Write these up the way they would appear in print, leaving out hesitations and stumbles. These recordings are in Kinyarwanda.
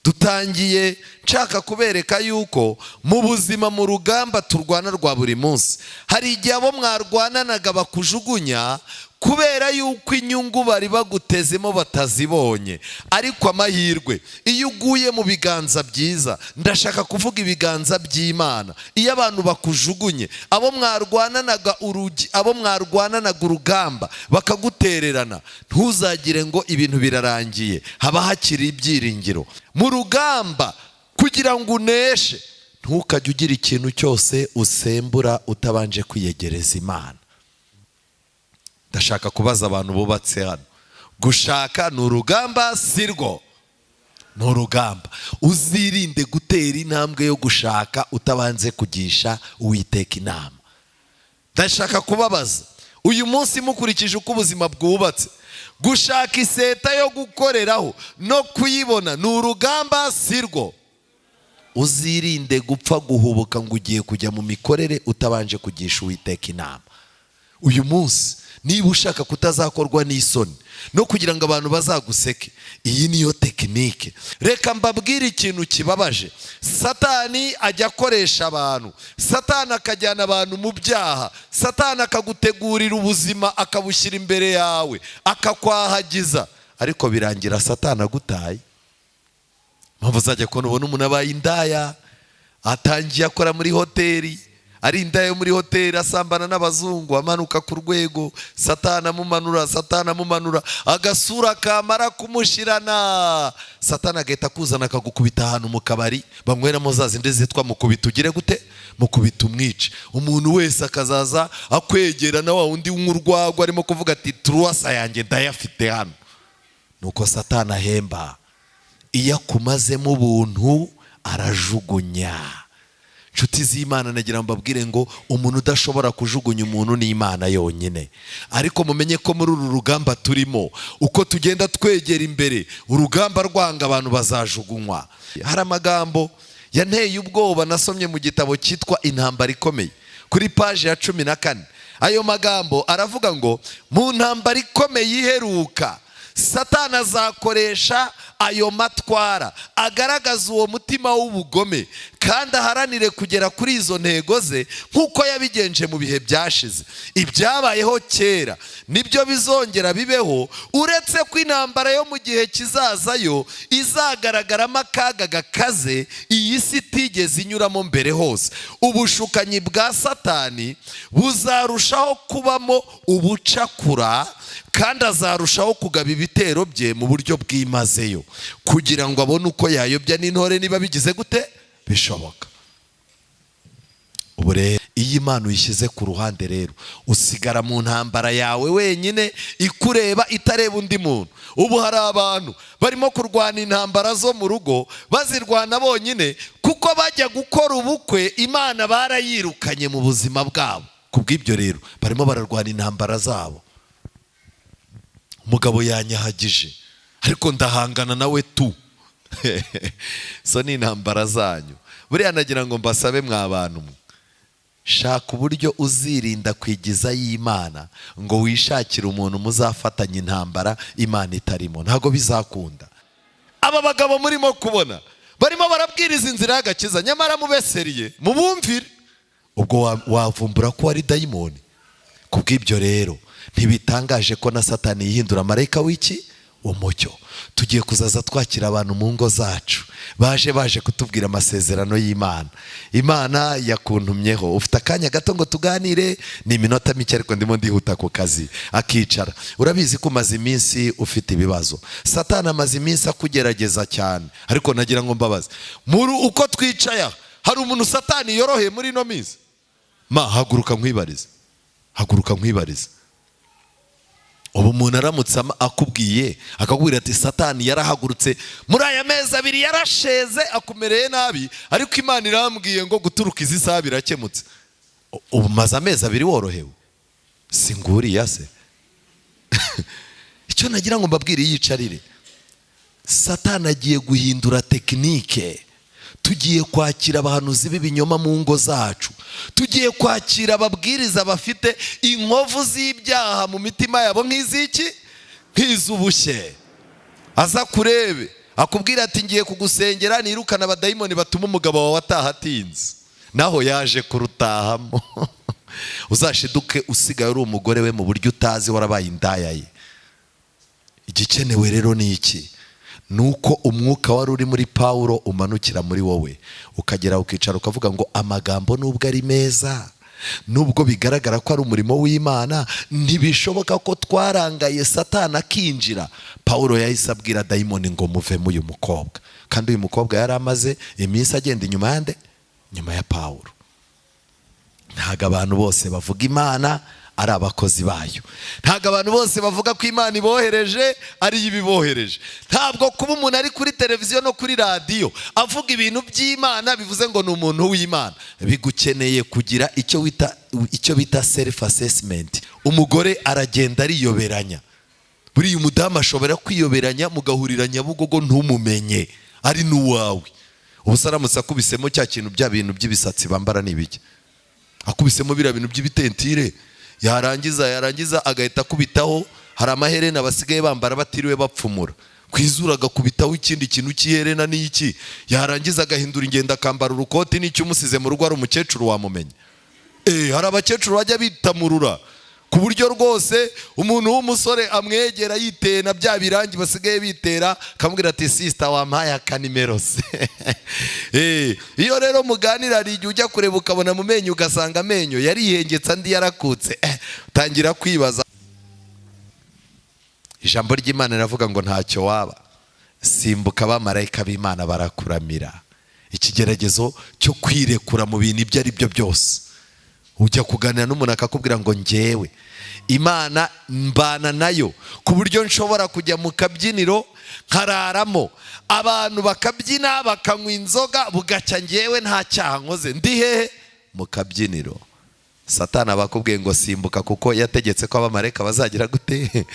Dutangiye nshaka kubereka yuko mu buzima, mu rugamba turwana rwa buri munsi, hari igihe abo mwarwananaga bakujugunya kubera yuko inyungu bari bagutezemo batazibonye. Ariko amahirwe, iyo uguye mu biganza byiza, ndashaka kuvuga ibiganza by'Imana, iyo abantu bakujugunye, abo mwarwananaga urugi, abo mwarwananaga urugamba bakagutererana, ntuzagire ngo ibintu birarangiye. Haba hakiri ibyiringiro mu rugamba. Kugira ngo uneshe, ntukajye ugira ikintu cyose usembura utabanje kwiyegereza Imana. Ndashaka kubaza abantu bubatse hano: gushaka ni urugamba, si rwo? Ni urugamba. Uzirinde gutera intambwe yo gushaka utabanze kugisha Uwiteka inama. Ndashaka kubabaza uyu munsi, mukurikije uko ubuzima bwubatse, gushaka iseta yo gukoreraho no kuyibona ni urugamba, si rwo? Uzirinde gupfa guhubuka ngo ugiye kujya mu mikorere utabanje kugisha Uwiteka inama. Uyu munsi, niba ushaka kutazakorwa n'isoni no kugira ngo abantu bazaguseke, iyi niyo technique. Reka mbabwire ikintu kibabaje. Satani ajya akoresha abantu, Satani akajyana abantu mu byaha, Satani akagutegurira ubuzima, akabushyira imbere yawe, akakwahagiza, ariko birangira Satani agutaye. Mpamvu uzajya kubona ubona umuntu abaye indaya, atangiye akora muri hoteli, ari indaya yo muri hoteli, asambana n'abazungu, amanuka ku rwego, Satana amumanura, Satana amumanura, agasura kamara kumushirana, Satana agahita akuzana akagukubita ahantu mu kabari banyweramo za zindi zitwa mukubita ugire gute, mukubita umwice. Umuntu wese akazaza akwegera, na wa wundi w'urwagwa arimo kuvuga ati: "Turuwasa yanjye ndayafite hano." Nuko Satana ahemba. Iyo akumazemo ubuntu, arajugunya. Inshuti z'Imana, nagira ngo mbabwire ngo umuntu udashobora kujugunya umuntu ni Imana yonyine. Ariko mumenye ko muri uru rugamba turimo, uko tugenda twegera imbere, urugamba rwanga, abantu bazajugunywa. Hari amagambo yanteye ubwoba nasomye mu gitabo cyitwa Intambara Ikomeye, kuri paji ya 14. Ayo magambo aravuga ngo mu ntambara ikomeye iheruka, Satana azakoresha ayo matwara agaragaza uwo mutima w'ubugome, kandi aharanire kugera kuri izo ntego ze nk'uko yabigenje mu bihe byashize. Ibyabayeho kera nibyo bizongera bibeho, uretse ko intambara yo mu gihe kizazayo izagaragaramo akaga gakaze iyi si itigeze inyuramo mbere hose. Ubushukanyi bwa Satani buzarushaho kubamo ubucakura, kandi azarushaho kugaba ibitero bye mu buryo bwimazeyo kugira ngo abone uko yayobya n'intore niba bigize gute bishoboka. Ubu rero, iyo Imana uyishyize ku ruhande rero, usigara mu ntambara yawe wenyine ikureba, itareba undi muntu. Ubu hari abantu barimo kurwana intambara zo mu rugo, bazirwana bonyine, kuko bajya gukora ubukwe Imana barayirukanye mu buzima bwabo. Ku bw'ibyo rero, barimo bararwana intambara zabo. "Umugabo yanyahagije, ariko ndahangana nawe tu." So ni intambara zanyu. Buriya nagira ngo mbasabe, mwa bantu mwe, shaka uburyo uzirinda kwigiza y'Imana ngo wishakire umuntu muzafatanya intambara Imana itarimo. Ntabwo bizakunda. Aba bagabo murimo kubona barimo barabwiriza inzira y'agakiza, nyamara mubeseriye mubumvire, ubwo wavumbura ko ari dayimoni. Ku bw'ibyo rero, ntibitangaje ko na Satani yihindura marayika w'iki? Umucyo. Tugiye kuzaza twakira abantu mu ngo zacu, baje kutubwira amasezerano y'Imana. "Imana yakuntumyeho, ufite akanya gato ngo tuganire? Ni iminota mike, ariko ndimo ndihuta ku kazi." Akicara. "Urabizi ko umaze iminsi ufite ibibazo, Satani amaze iminsi akugerageza cyane." Ariko nagira ngo mbabaze, muri uko twicaye aha, hari umuntu Satani yoroheye muri ino minsi? Ma, haguruka nkwibarize, haguruka nkwibarize. Ubu umuntu aramutse akubwiye, akakubwira ati: "Satani yarahagurutse muri aya mezi 2, yarasheze, akumereye nabi, ariko Imana irambwiye ngo guturuka izi saha birakemutse." Ubu maze amezi 2 worohewe, si nguriya se? Icyo nagira ngo mbabwire, yicarire. Satani agiye guhindura technique. Tugiye kwakira abahanuzi b'ibinyoma mu ngo zacu, tugiye kwakira ababwiriza bafite inkovu z'ibyaha mu mitima yabo nk'iz'iki? Nk'iz'ubushye. Aza kurebe Akubwira ati ngiye kugusengera nirukana abadayimoni batuma umugabo wawe ataha atinze, naho yaje kurutahamo. Uzashiduke usigaye uri umugore we mu buryo utazi, warabaye indaya ye. Igikenewe rero ni iki? Ni uko umwuka wari uri muri Pawulo umanukira muri wowe, ukagera ukicara ukavuga ngo amagambo nubwo ari meza, nubwo bigaragara ko ari umurimo w'Imana, ntibishoboka ko twarangaye Satani akinjira. Pawulo yahise abwira dayimoni ngo muvemo uyu mukobwa, kandi uyu mukobwa yari amaze iminsi agenda inyuma yande, nyuma ya Pawulo. Ntabwo abantu bose bavuga Imana ari abakozi bayo, ntabwo abantu bose bavuga ko Imana ibohereje ariyo ibibohereje. Ntabwo kuba umuntu ari kuri televiziyo no kuri radiyo avuga ibintu by'Imana bivuze ngo ni umuntu w'Imana. Bigukeneye kugira icyo bita self assessment. Umugore aragenda ariyoberanya. Buriya umudamu ashobora kwiyoberanya mugahurira Nyabugogo ntumumenye ari n'uwawe. Ubu se aramutse akubisemo cya kintu, bya bintu by'ibisatsi bambara ni ibiki, akubisemo biriya bintu by'ibitentire, yarangiza agahita akubitaho, hari amaherena basigaye bambara batiriwe bapfumura ku izuru, agakubitaho ikindi kintu cy'iherena n'iki, yarangiza agahindura ingendo akambara urukoti n'icyo, umusize mu rugo ari umukecuru wamumenya? Hari abakecuru bajya bitamurura ku buryo rwose umuntu w'umusore amwegera yiteye na bya birangi basigaye bitera, akamubwira ati sister, wampaye akanimero se? Iyo rero muganira, hari igihe ujya kureba ukabona mu menyo, ugasanga amenyo yarihengetse andi yarakutse, utangira kwibaza. Ijambo ry'Imana riravuga ngo ntacyo waba, simbuka, abamarayika b'Imana barakuramira. Ikigeragezo cyo kwirekura mu bintu ibyo ari byo byose. Ujya kuganira n'umuntu akakubwira ngo ngewe Imana mbana nayo ku buryo nshobora kujya mu kabyiniro nkararamo, abantu bakabyina bakanywa inzoga bugacya, ngewe nta cyaha nkoze. Ndi hehe? Mu kabyiniro. Satani aba akubwiye ngo simbuka, kuko yategetse ko abamarayika bazagira gute?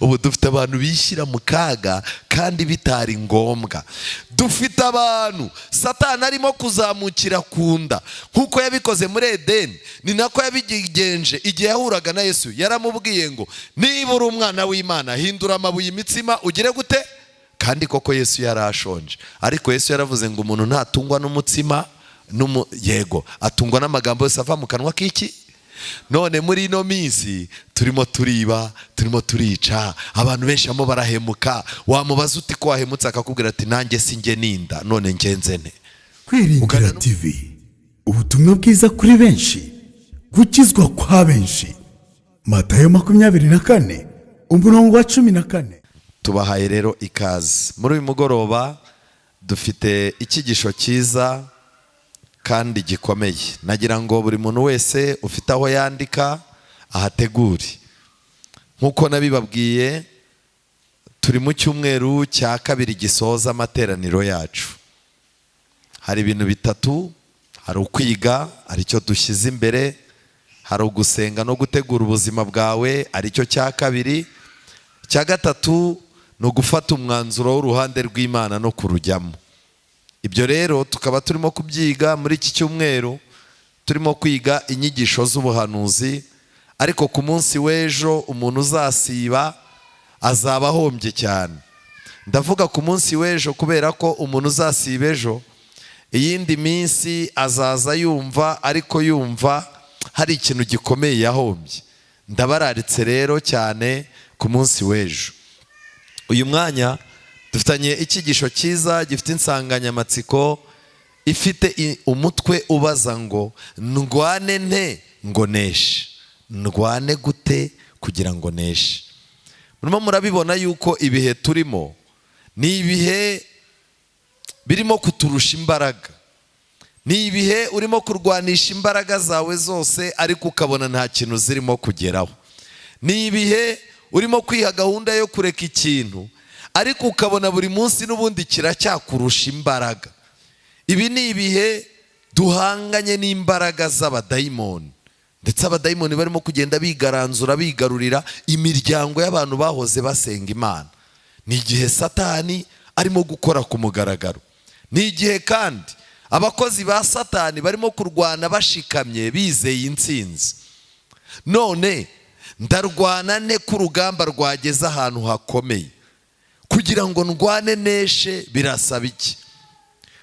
Ubu dufite abantu bishyira mu kaga kandi bitari ngombwa. Dufite abantu Satani arimo kuzamukira ku nda nk'uko yabikoze muri Edeni. Ni nako yabigenje igihe yahuraga na Yesu. Yaramubwiye ngo niba uri umwana w'Imana, hindura amabuye imitsima, ugire gute? Kandi koko Yesu yari ashonje, ariko Yesu yaravuze ngo umuntu ntatungwa n'umutsima, yego atungwa n'amagambo yose ava mu kanwa k'iki. None muri ino minsi turimo turiba, turimo turica, abantu benshi barimo barahemuka. Wamubaza uti ko wahemutse, akakubwira ati nanjye si njye ninda, none ngenze nte? Kwiringira TV, ubutumwa bwiza kuri benshi, gukizwa kwa benshi. Matayo 24, umurongo wa 14. Tubahaye rero ikaze muri uyu mugoroba. Dufite icyigisho cyiza kandi gikomeye. Nagira ngo buri muntu wese ufite aho yandika ahategure. Nk'uko nabibabwiye, turi mu cyumweru cya kabiri gisoza amateraniro yacu. Hari ibintu bitatu: hari ukwiga, aricyo dushyize imbere; hari ugusenga no gutegura ubuzima bwawe, aricyo cya kabiri; icya gatatu ni ugufata umwanzuro w'uruhande rw'Imana no kurujyamo. Ibyo rero tukaba turimo kubyiga muri iki cyumweru, turimo kwiga inyigisho z'ubuhanuzi. Ariko ku munsi w'ejo umuntu uzasiba azaba ahombye cyane. Ndavuga ku munsi w'ejo kubera ko umuntu uzasiba ejo, iyindi minsi azaza yumva, ariko yumva hari ikintu gikomeye yahombye. Ndabararitse rero cyane ku munsi w'ejo. Uyu mwanya dufitanye icyigisho cyiza gifite insanganyamatsiko ifite umutwe ubaza ngo ndwane nte ngo neshe? Ndwane gute kugira ngo neshe? Murimo murabibona yuko ibihe turimo ni ibihe birimo kuturusha imbaraga, ni ibihe urimo kurwanisha imbaraga zawe zose ariko ukabona nta kintu zirimo kugeraho, ni ibihe urimo kwiha gahunda yo kureka ikintu ariko ukabona buri munsi n'ubundi kiracyakurusha imbaraga. Ibi ni ibihe duhanganye n'imbaraga z'abadayimoni, ndetse abadayimoni barimo kugenda bigaranzura, bigarurira imiryango y'abantu bahoze basenga Imana. Ni igihe Satani arimo gukora ku mugaragaro, ni igihe kandi abakozi ba Satani barimo kurwana bashikamye bizeye intsinzi. None ndarwana ne ko urugamba rwageze ahantu hakomeye? Kugira ngo ndwane neshe birasaba iki?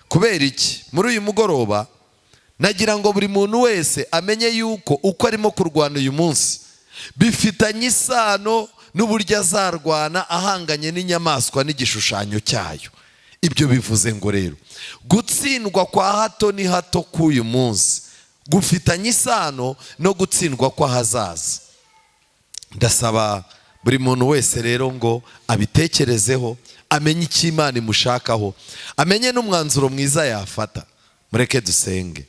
Kubera iki? Muri uyu mugoroba nagira ngo buri muntu wese amenye yuko uko arimo kurwana uyu munsi bifitanye isano n'uburyo azarwana ahanganye n'inyamaswa n'igishushanyo cyayo. Ibyo bivuze ngo rero gutsindwa kwa hato ni hato k'uyu munsi gufitanye isano no gutsindwa kw'ahazaza. Ndasaba buri muntu wese rero ngo abitekerezeho, amenye icyo Imana imushakaho, amenye n'umwanzuro mwiza yafata. Mureke dusenge.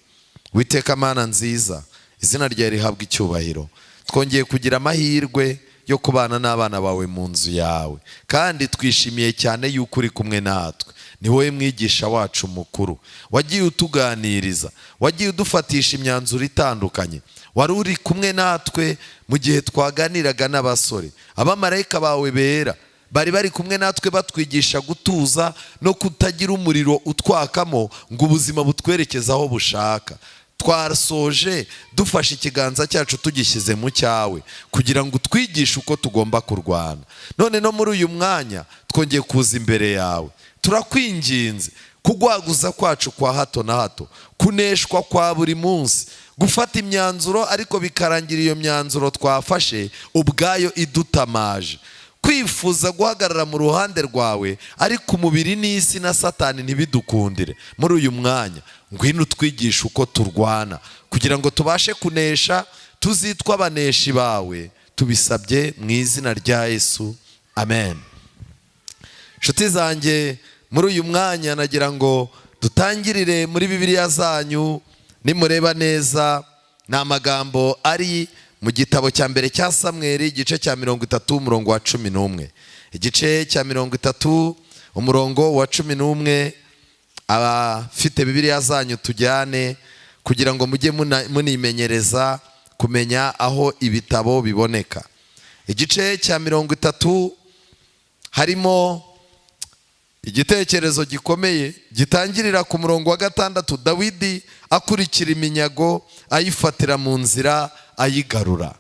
Witeka Mana nziza, izina ryawe rihabwa icyubahiro. Twongeye kugira amahirwe yo kubana n'abana bawe mu nzu yawe, kandi twishimiye cyane yuko uri kumwe natwe. Ni wowe mwigisha wacu mukuru, wagiye utuganiriza, wagiye udufatisha imyanzuro itandukanye. Wari uri kumwe natwe mu gihe twaganiraga n'abasore. Abamarayika bawe bera bari bari kumwe natwe, batwigisha gutuza no kutagira umuriro utwakamo ngo ubuzima butwerekeze aho bushaka. Twasoje dufashe ikiganza cyacu tugishyize mu cyawe kugira ngo utwigishe uko tugomba kurwana. None no muri uyu mwanya twongeye kuza imbere yawe, turakwinginze kugwaguza kwacu kwa hato na hato, kuneshwa kwa buri munsi, gufata imyanzuro ariko bikarangira iyo myanzuro twafashe ubwayo idutamaje, kwifuza guhagarara mu ruhande rwawe ariko umubiri n'isi na Satani ntibidukundire. Muri uyu mwanya ngwino utwigishe uko turwana kugira ngo tubashe kunesha, tuzitwa abaneshi bawe. Tubisabye mu izina rya Yesu, amen. Inshuti zanjye, muri uyu mwanya nagira ngo dutangirire muri Bibiliya zanyu. Nimureba neza, ni amagambo ari mu gitabo cya mbere cya Samweri, igice cya 30, umurongo wa 11. Igice cya 30, umurongo wa 11. Abafite Bibiliya zanyu tujyane kugira ngo mujye munimenyereza kumenya aho ibitabo biboneka. Igice cya 30 harimo igitekerezo gikomeye gitangirira ku murongo wa 6. Dawidi akurikira iminyago, ayifatira mu nzira, ayigarura.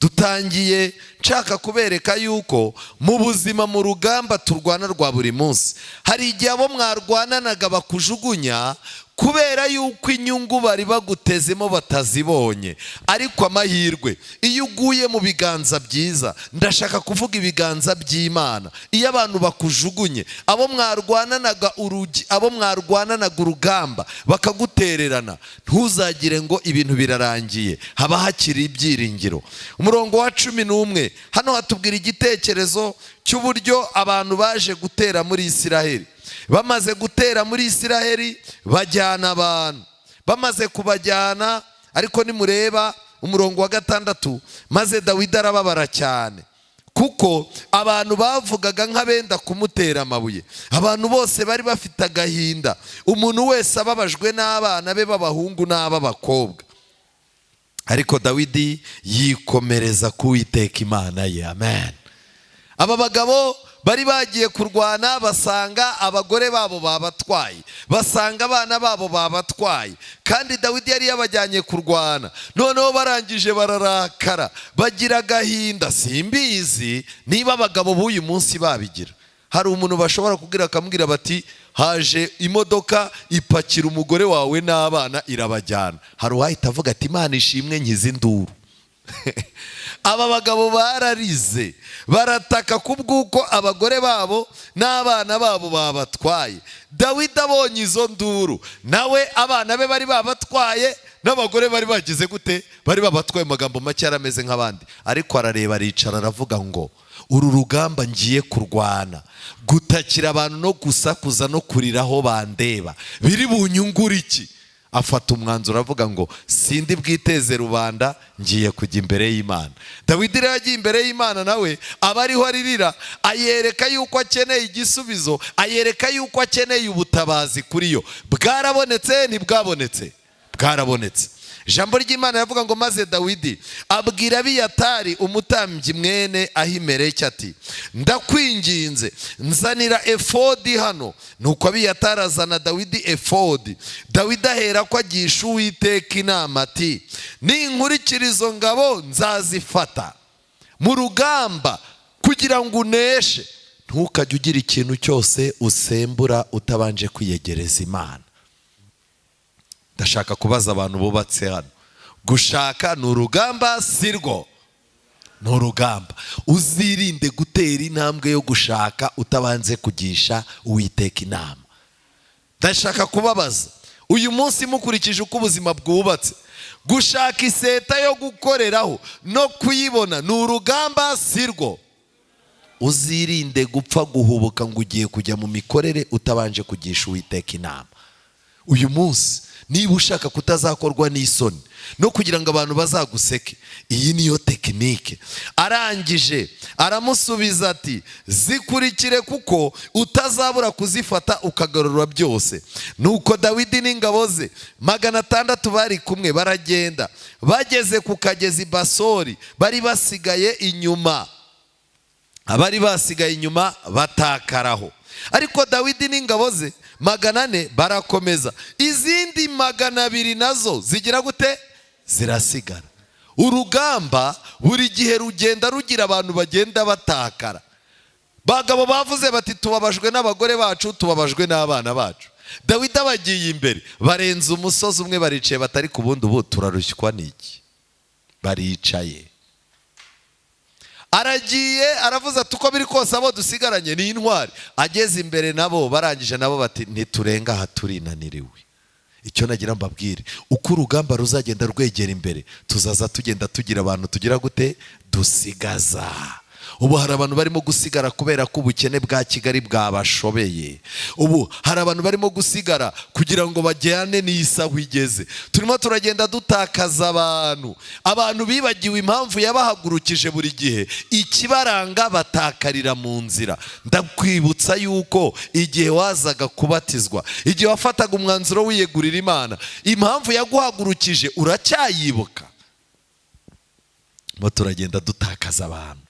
Dutangiye nshaka kubereka yuko mu buzima, mu rugamba turwana rwa buri munsi, hari igihe abo mwarwananaga bakujugunya kubera yuko inyungu bari bagutezemo batazibonye. Ariko amahirwe, iyo uguye mu biganza byiza, ndashaka kuvuga ibiganza by'Imana, iyo abantu bakujugunye, abo mwarwananaga urugi, abo mwarwananaga urugamba bakagutererana, ntuzagire ngo ibintu birarangiye, haba hakiri ibyiringiro. Umurongo wa 11 hano hatubwira igitekerezo cy'uburyo abantu baje gutera muri Isiraheli. Bamaze gutera muri Isiraheli bajyana abantu, bamaze kubajyana, ariko nimureba umurongo wa 6, maze Dawidi arababara cyane kuko abantu bavugaga nk'abenda kumutera amabuye. Abantu bose bari bafite agahinda, umuntu wese ababajwe n'abana be b'abahungu n'ab'abakobwa. Ariko Dawidi yikomereza ku Uwiteka Imana ye, amen. Aba bagabo bari bagiye kurwana basanga abagore babo babatwaye, basanga abana babo babatwaye, kandi Dawidi yari yabajyanye kurwana. Noneho barangije bararakara, bagira agahinda. Simbizi niba abagabo b'uyu munsi babigira. Hari umuntu bashobora kubwira, akamubwira bati: "Haje imodoka ipakira umugore wawe n'abana irabajyana." Hari uwahita avuga ati: "Imana ishimwe, nkize induru." Aba bagabo bararize, barataka kubw'uko abagore babo n'abana babo babatwaye. Dawidi abonye izo nduru, nawe abana be bari babatwaye n'abagore bari bagize gute? Bari babatwaye. Amagambo make, yarameze nk'abandi. Ariko arareba, aricara, aravuga ngo: "Uru rugamba ngiye kurwana, gutakira abantu no gusakuza no kurira aho bandeba biri bunyungure iki?" Afata umwanzuro, avuga ngo: "Sindi bwiteze rubanda, ngiye kujya imbere y'Imana." Dawidi rero yagiye imbere y'Imana, nawe aba ariho aririra, ayereka yuko akeneye igisubizo, ayereka yuko akeneye ubutabazi kuri yo. Bwarabonetse, ntibwabonetse? Bwarabonetse. Ijambo ry'Imana yavuga ngo: "Maze Dawidi abwira Abiyatari umutambyi mwene Ahimeleki ati: 'Ndakwinginze, nzanira efodi hano.' Nuko Abiyatari azana Dawidi efodi. Dawidi ahera ko agisha Uwiteka inama ati: 'Ninkurikira izo ngabo nzazifata?'" Mu rugamba, kugira ngo uneshe, Ntukajye ugira ikintu cyose usembura utabanje kwiyegereza Imana. Ndashaka kubaza abantu bubatse hano: gushaka ni urugamba, si rwo? Ni urugamba. Uzirinde gutera intambwe yo gushaka utabanze kugisha Uwiteka inama. Ndashaka kubabaza uyu munsi, mukurikije uko ubuzima bwubatse, gushaka iseta yo gukoreraho no kuyibona ni urugamba, si rwo? Uzirinde gupfa guhubuka ngo ugiye kujya mu mikorere utabanje kugisha Uwiteka inama. Uyu munsi, niba ushaka kutazakorwa n'isoni no kugira ngo abantu bazaguseke, iyi niyo technique. Arangije aramusubiza ati: "Zikurikire, kuko utazabura kuzifata ukagarura byose." Nuko Dawidi n'ingabo ze 600 bari kumwe baragenda. Bageze ku kagezi Basori, bari basigaye inyuma, abari basigaye inyuma batakaraho, ariko Dawidi n'ingabo ze 400 barakomeza. Izindi 200 nazo zigira gute? Zirasigara. Urugamba buri gihe rugenda rugira abantu bagenda batakara. Bagabo bavuze bati: "Tubabajwe n'abagore bacu, tubabajwe n'abana bacu." Dawidi abagiye imbere, barenze umusozi umwe, baricaye, batari ku bundi. Ubu turarushywa n'iki? Baricaye. Aragiye, aravuze ati: "Uko biri kose abo dusigaranye ni intwari." Ageze imbere nabo barangije, nabo bati: "Ntiturenga aha, turinaniriwe." Icyo nagira mbabwire, uko urugamba ruzagenda rwegera imbere, tuzaza tugenda tugira abantu tugira gute? Dusigaza. Ubu hari abantu barimo gusigara kubera ko ubukene bwa Kigali bwabashobeye. Ubu hari abantu barimo gusigara kugira ngo bajyane n'isaha igeze. Turimo turagenda dutakaza abantu. Abantu bibagiwe impamvu yabahagurukije. Buri gihe ikibaranga batakarira mu nzira. Ndakwibutsa yuko igihe wazaga kubatizwa, igihe wafataga umwanzuro wiyegurira Imana, impamvu yaguhagurukije uracyayibuka? Mo turagenda dutakaza abantu.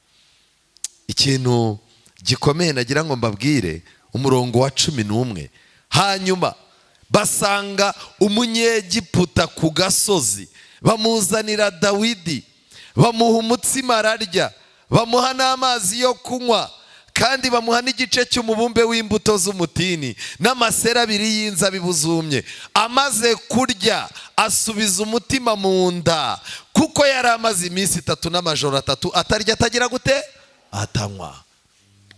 Ikintu gikomeye nagira ngo mbabwire, umurongo wa 11: hanyuma basanga Umunyegiputa ku gasozi, bamuzanira Dawidi, bamuha umutsima ararya, bamuha n'amazi yo kunywa, kandi bamuha n'igice cy'umubumbe w'imbuto z'umutini n'amaseri abiri y'inzabibu zumye. Amaze kurya asubiza umutima mu nda, kuko yari amaze iminsi 3 n'amajoro 3 atarya, atagira gute? Atanywa.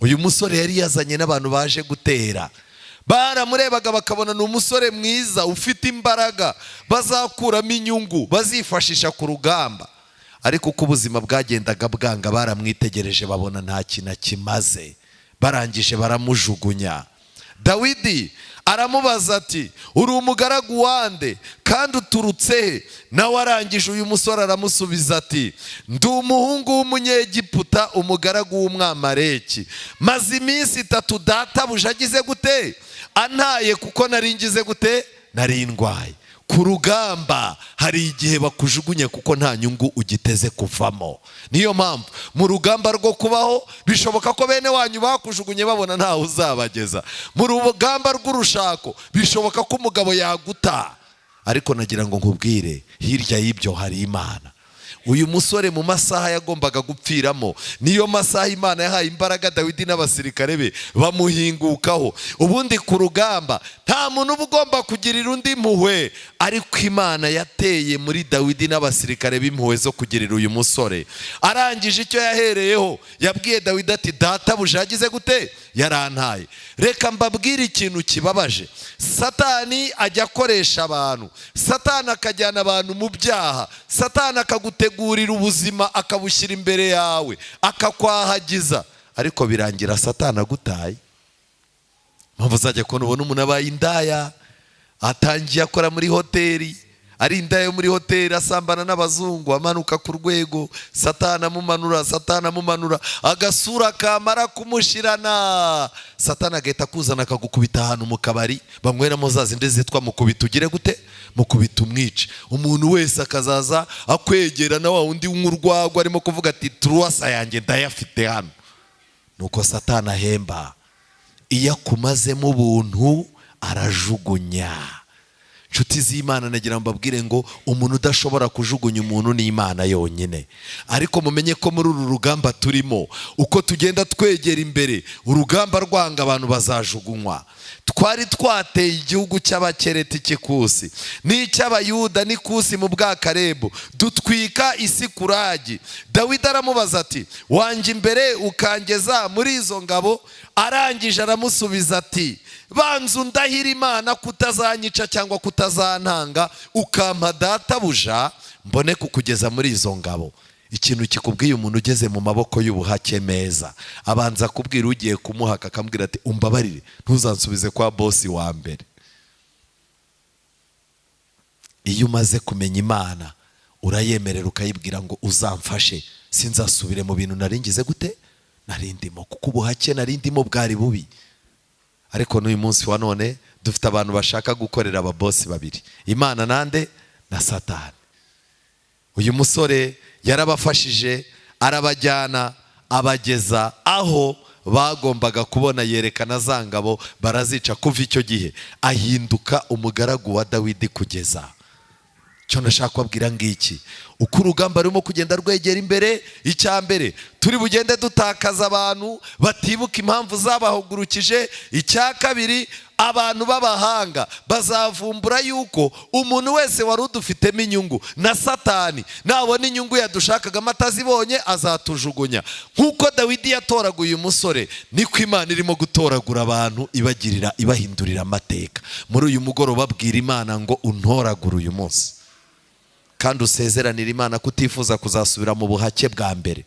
Uyu musore yari yazanye n'abantu baje gutera. Baramurebaga bakabona ni umusore mwiza ufite imbaraga, bazakuramo inyungu bazifashisha ku rugamba. Ariko uko ubuzima bwagendaga bwanga, baramwitegereje babona nta kintu akimaze. Barangije baramujugunya. Dawidi aramubaza ati: "Uri umugaragu wande, kandi uturutse he?" Nawe arangije, uyu musore aramusubiza ati: "Ndi umuhungu w'Umunyegiputa, umugaragu w'Umwamareki. Maze iminsi 3 databuja agize gute? Antaye, kuko nari ngize gute? Nari ndwaye." Ku rugamba hari igihe bakujugunya kuko nta nyungu ugiteze kuvamo. Niyo mpamvu mu rugamba rwo kubaho bishoboka ko bene wanyu bakujugunye babona ntawe uzabageza. Mu rugamba rw'urushako bishoboka ko umugabo yaguta. Ariko nagira ngo nkubwire, hirya y'ibyo hari Imana. Uyu musore mu masaha yagombaga gupfiramo, niyo masaha Imana yahaye imbaraga Dawidi n'abasirikare be, bamuhingukaho. Ubundi ku rugamba nta muntu uba ugomba kugirira undi impuhwe, ariko Imana yateye muri Dawidi n'abasirikare b'impuhwe zo kugirira uyu musore. Arangije, icyo yahereyeho, yabwiye Dawidi ati: "Databuja yagize gute? Yarantaye." Reka mbabwire ikintu kibabaje. Satani ajya akoresha abantu, Satani akajyana abantu mu byaha, Satani akagutegurira ubuzima, akabushyira imbere yawe, akakwahagiza, ariko birangira Satani agutaye. Mpamvu uzajya kubona ubona umuntu abaye indaya, atangiye akora muri hoteli, ari indaya yo muri hoteli, asambana n'abazungu, amanuka ku rwego, Satani amumanura, Satani amumanura, agasura kamara kumushirana, Satani agahita akuzana akagukubita ahantu mu kabari banyweramo za zindi zitwa mukubita ugire gute? Mukubita umwice. Umuntu wese akazaza akwegera, na wa wundi w'urwagwa arimo kuvuga ati: "Turuwasa yanjye ndayafite hano." Nuko Satani ahemba. Iyo akumazemo ubuntu arajugunya. Nshuti yanjye, ntukajye ugira ikintu cyose usembura Nshuti z'Imana, nagira ngo mbabwire ngo umuntu udashobora kujugunya umuntu ni Imana yonyine. Ariko mumenye ko muri uru rugamba turimo, uko tugenda twegera imbere, urugamba rwanga, abantu bazajugunywa. Twari twateye igihugu cy'Abakereti cy'Ikusi n'icy'Abayuda n'Ikusi mu Bwakarebu, dutwika isi kuragi. Dawidi aramubaza ati: "Wanjye imbere ukangeza muri izo ngabo?" Arangije aramusubiza ati: "Banza undahira Imana kutazanyica cyangwa kutazantanga, ukampa databuja, mbone kukugeza muri izo ngabo." Ikintu kikubwiye, umuntu ugeze mu maboko y'ubuhake meza abanza kubwira ugiye kumuhaka, akambwira ati: "Umbabarire, ntuzansubize kwa bosi wa mbere." Iyo umaze kumenya Imana, urayemerera, ukayibwira ngo: "Uzamfashe sinzasubire mu bintu naringize gute, narindimo, kuko ubuhake narindimo bwari bubi." Ariko n'uyu munsi wa none dufite abantu bashaka gukorera ababosi babiri, Imana nande? Na Satani. Uyu musore yarabafashije, arabajyana, abageza aho bagombaga kubona, yerekana za ngabo, barazica. Kuva icyo gihe ahinduka umugaragu wa Dawidi. Kugeza icyo nashaka kubabwira ngiki: uko urugamba rurimo kugenda rwegera imbere, icya mbere, turi bugende dutakaza abantu batibuka impamvu zabahugurukije. Icya kabiri, abantu b'abahanga bazavumbura yuko umuntu wese wari udufitemo inyungu, na Satani nabona inyungu yadushakagamo atazibonye, azatujugunya. Nk'uko Dawidi yatoraguye umusore, niko Imana irimo gutoragura abantu, ibagirira, ibahindurira amateka. Muri uyu mugoroba babwira Imana ngo: "Untoragure uyu munsi," kandi usezeranira Imana kutifuza kuzasubira mu buhake bwa mbere.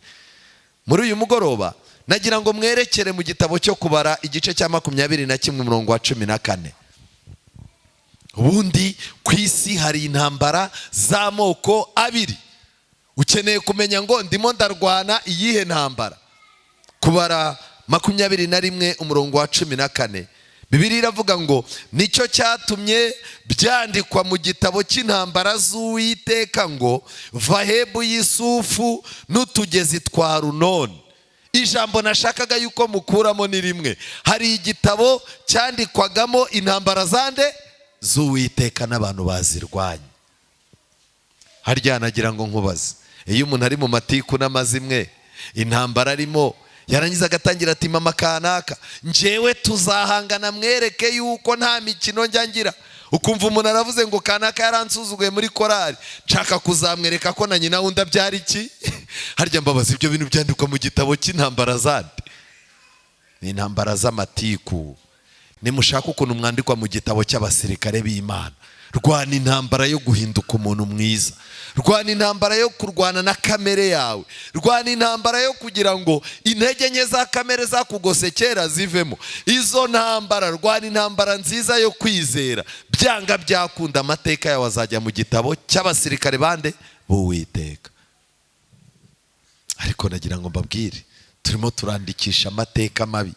Muri uyu mugoroba nagira ngo mwerekere mu gitabo cyo Kubara, igice cya 21, umurongo wa 14. Ubundi ku isi hari intambara z'amoko abiri. Ukeneye kumenya ngo: "Ndimo ndarwana iyihe ntambara?" Kubara 21, umurongo wa 14, Bibiliya iravuga ngo: "Nicyo cyatumye byandikwa mu gitabo cy'intambara z'Uwiteka ngo Vahebu y'Isufu n'utugezi twa Runoni." Ijambo nashakaga yuko mukuramo ni rimwe: hari igitabo cyandikwagamo intambara zande? Z'Uwiteka n'abantu bazirwanya. Harya nagira ngo nkubaze: iyo umuntu ari mu matiku n'amazimwe, intambara arimo, yarangiza agatangira ati: "Mama kanaka, njyewe tuzahangana, mwereke yuko nta mikino njya ngira," ukumva umuntu aravuze ngo: "Kanaka yaransuzuguye muri korari, nshaka kuzamwereka ko na nyina wundi abyara iki." Harya mbabaza, ibyo bintu byandikwa mu gitabo cy'intambara zande? Ni intambara z'amatiku. Nimushaka ukuntu mwandikwa mu gitabo cy'abasirikare b'Imana, rwana intambara yo guhinduka umuntu mwiza, rwana intambara yo kurwana na kamere yawe, rwana intambara yo kugira ngo intege nke za kamere zakugose kera zivemo. Izo ntambara, rwana intambara nziza yo kwizera. Byanga byakunda, amateka yawe azajya mu gitabo cy'abasirikare bande? B'Uwiteka. Ariko nagira ngo mbabwire, turimo turandikisha amateka mabi,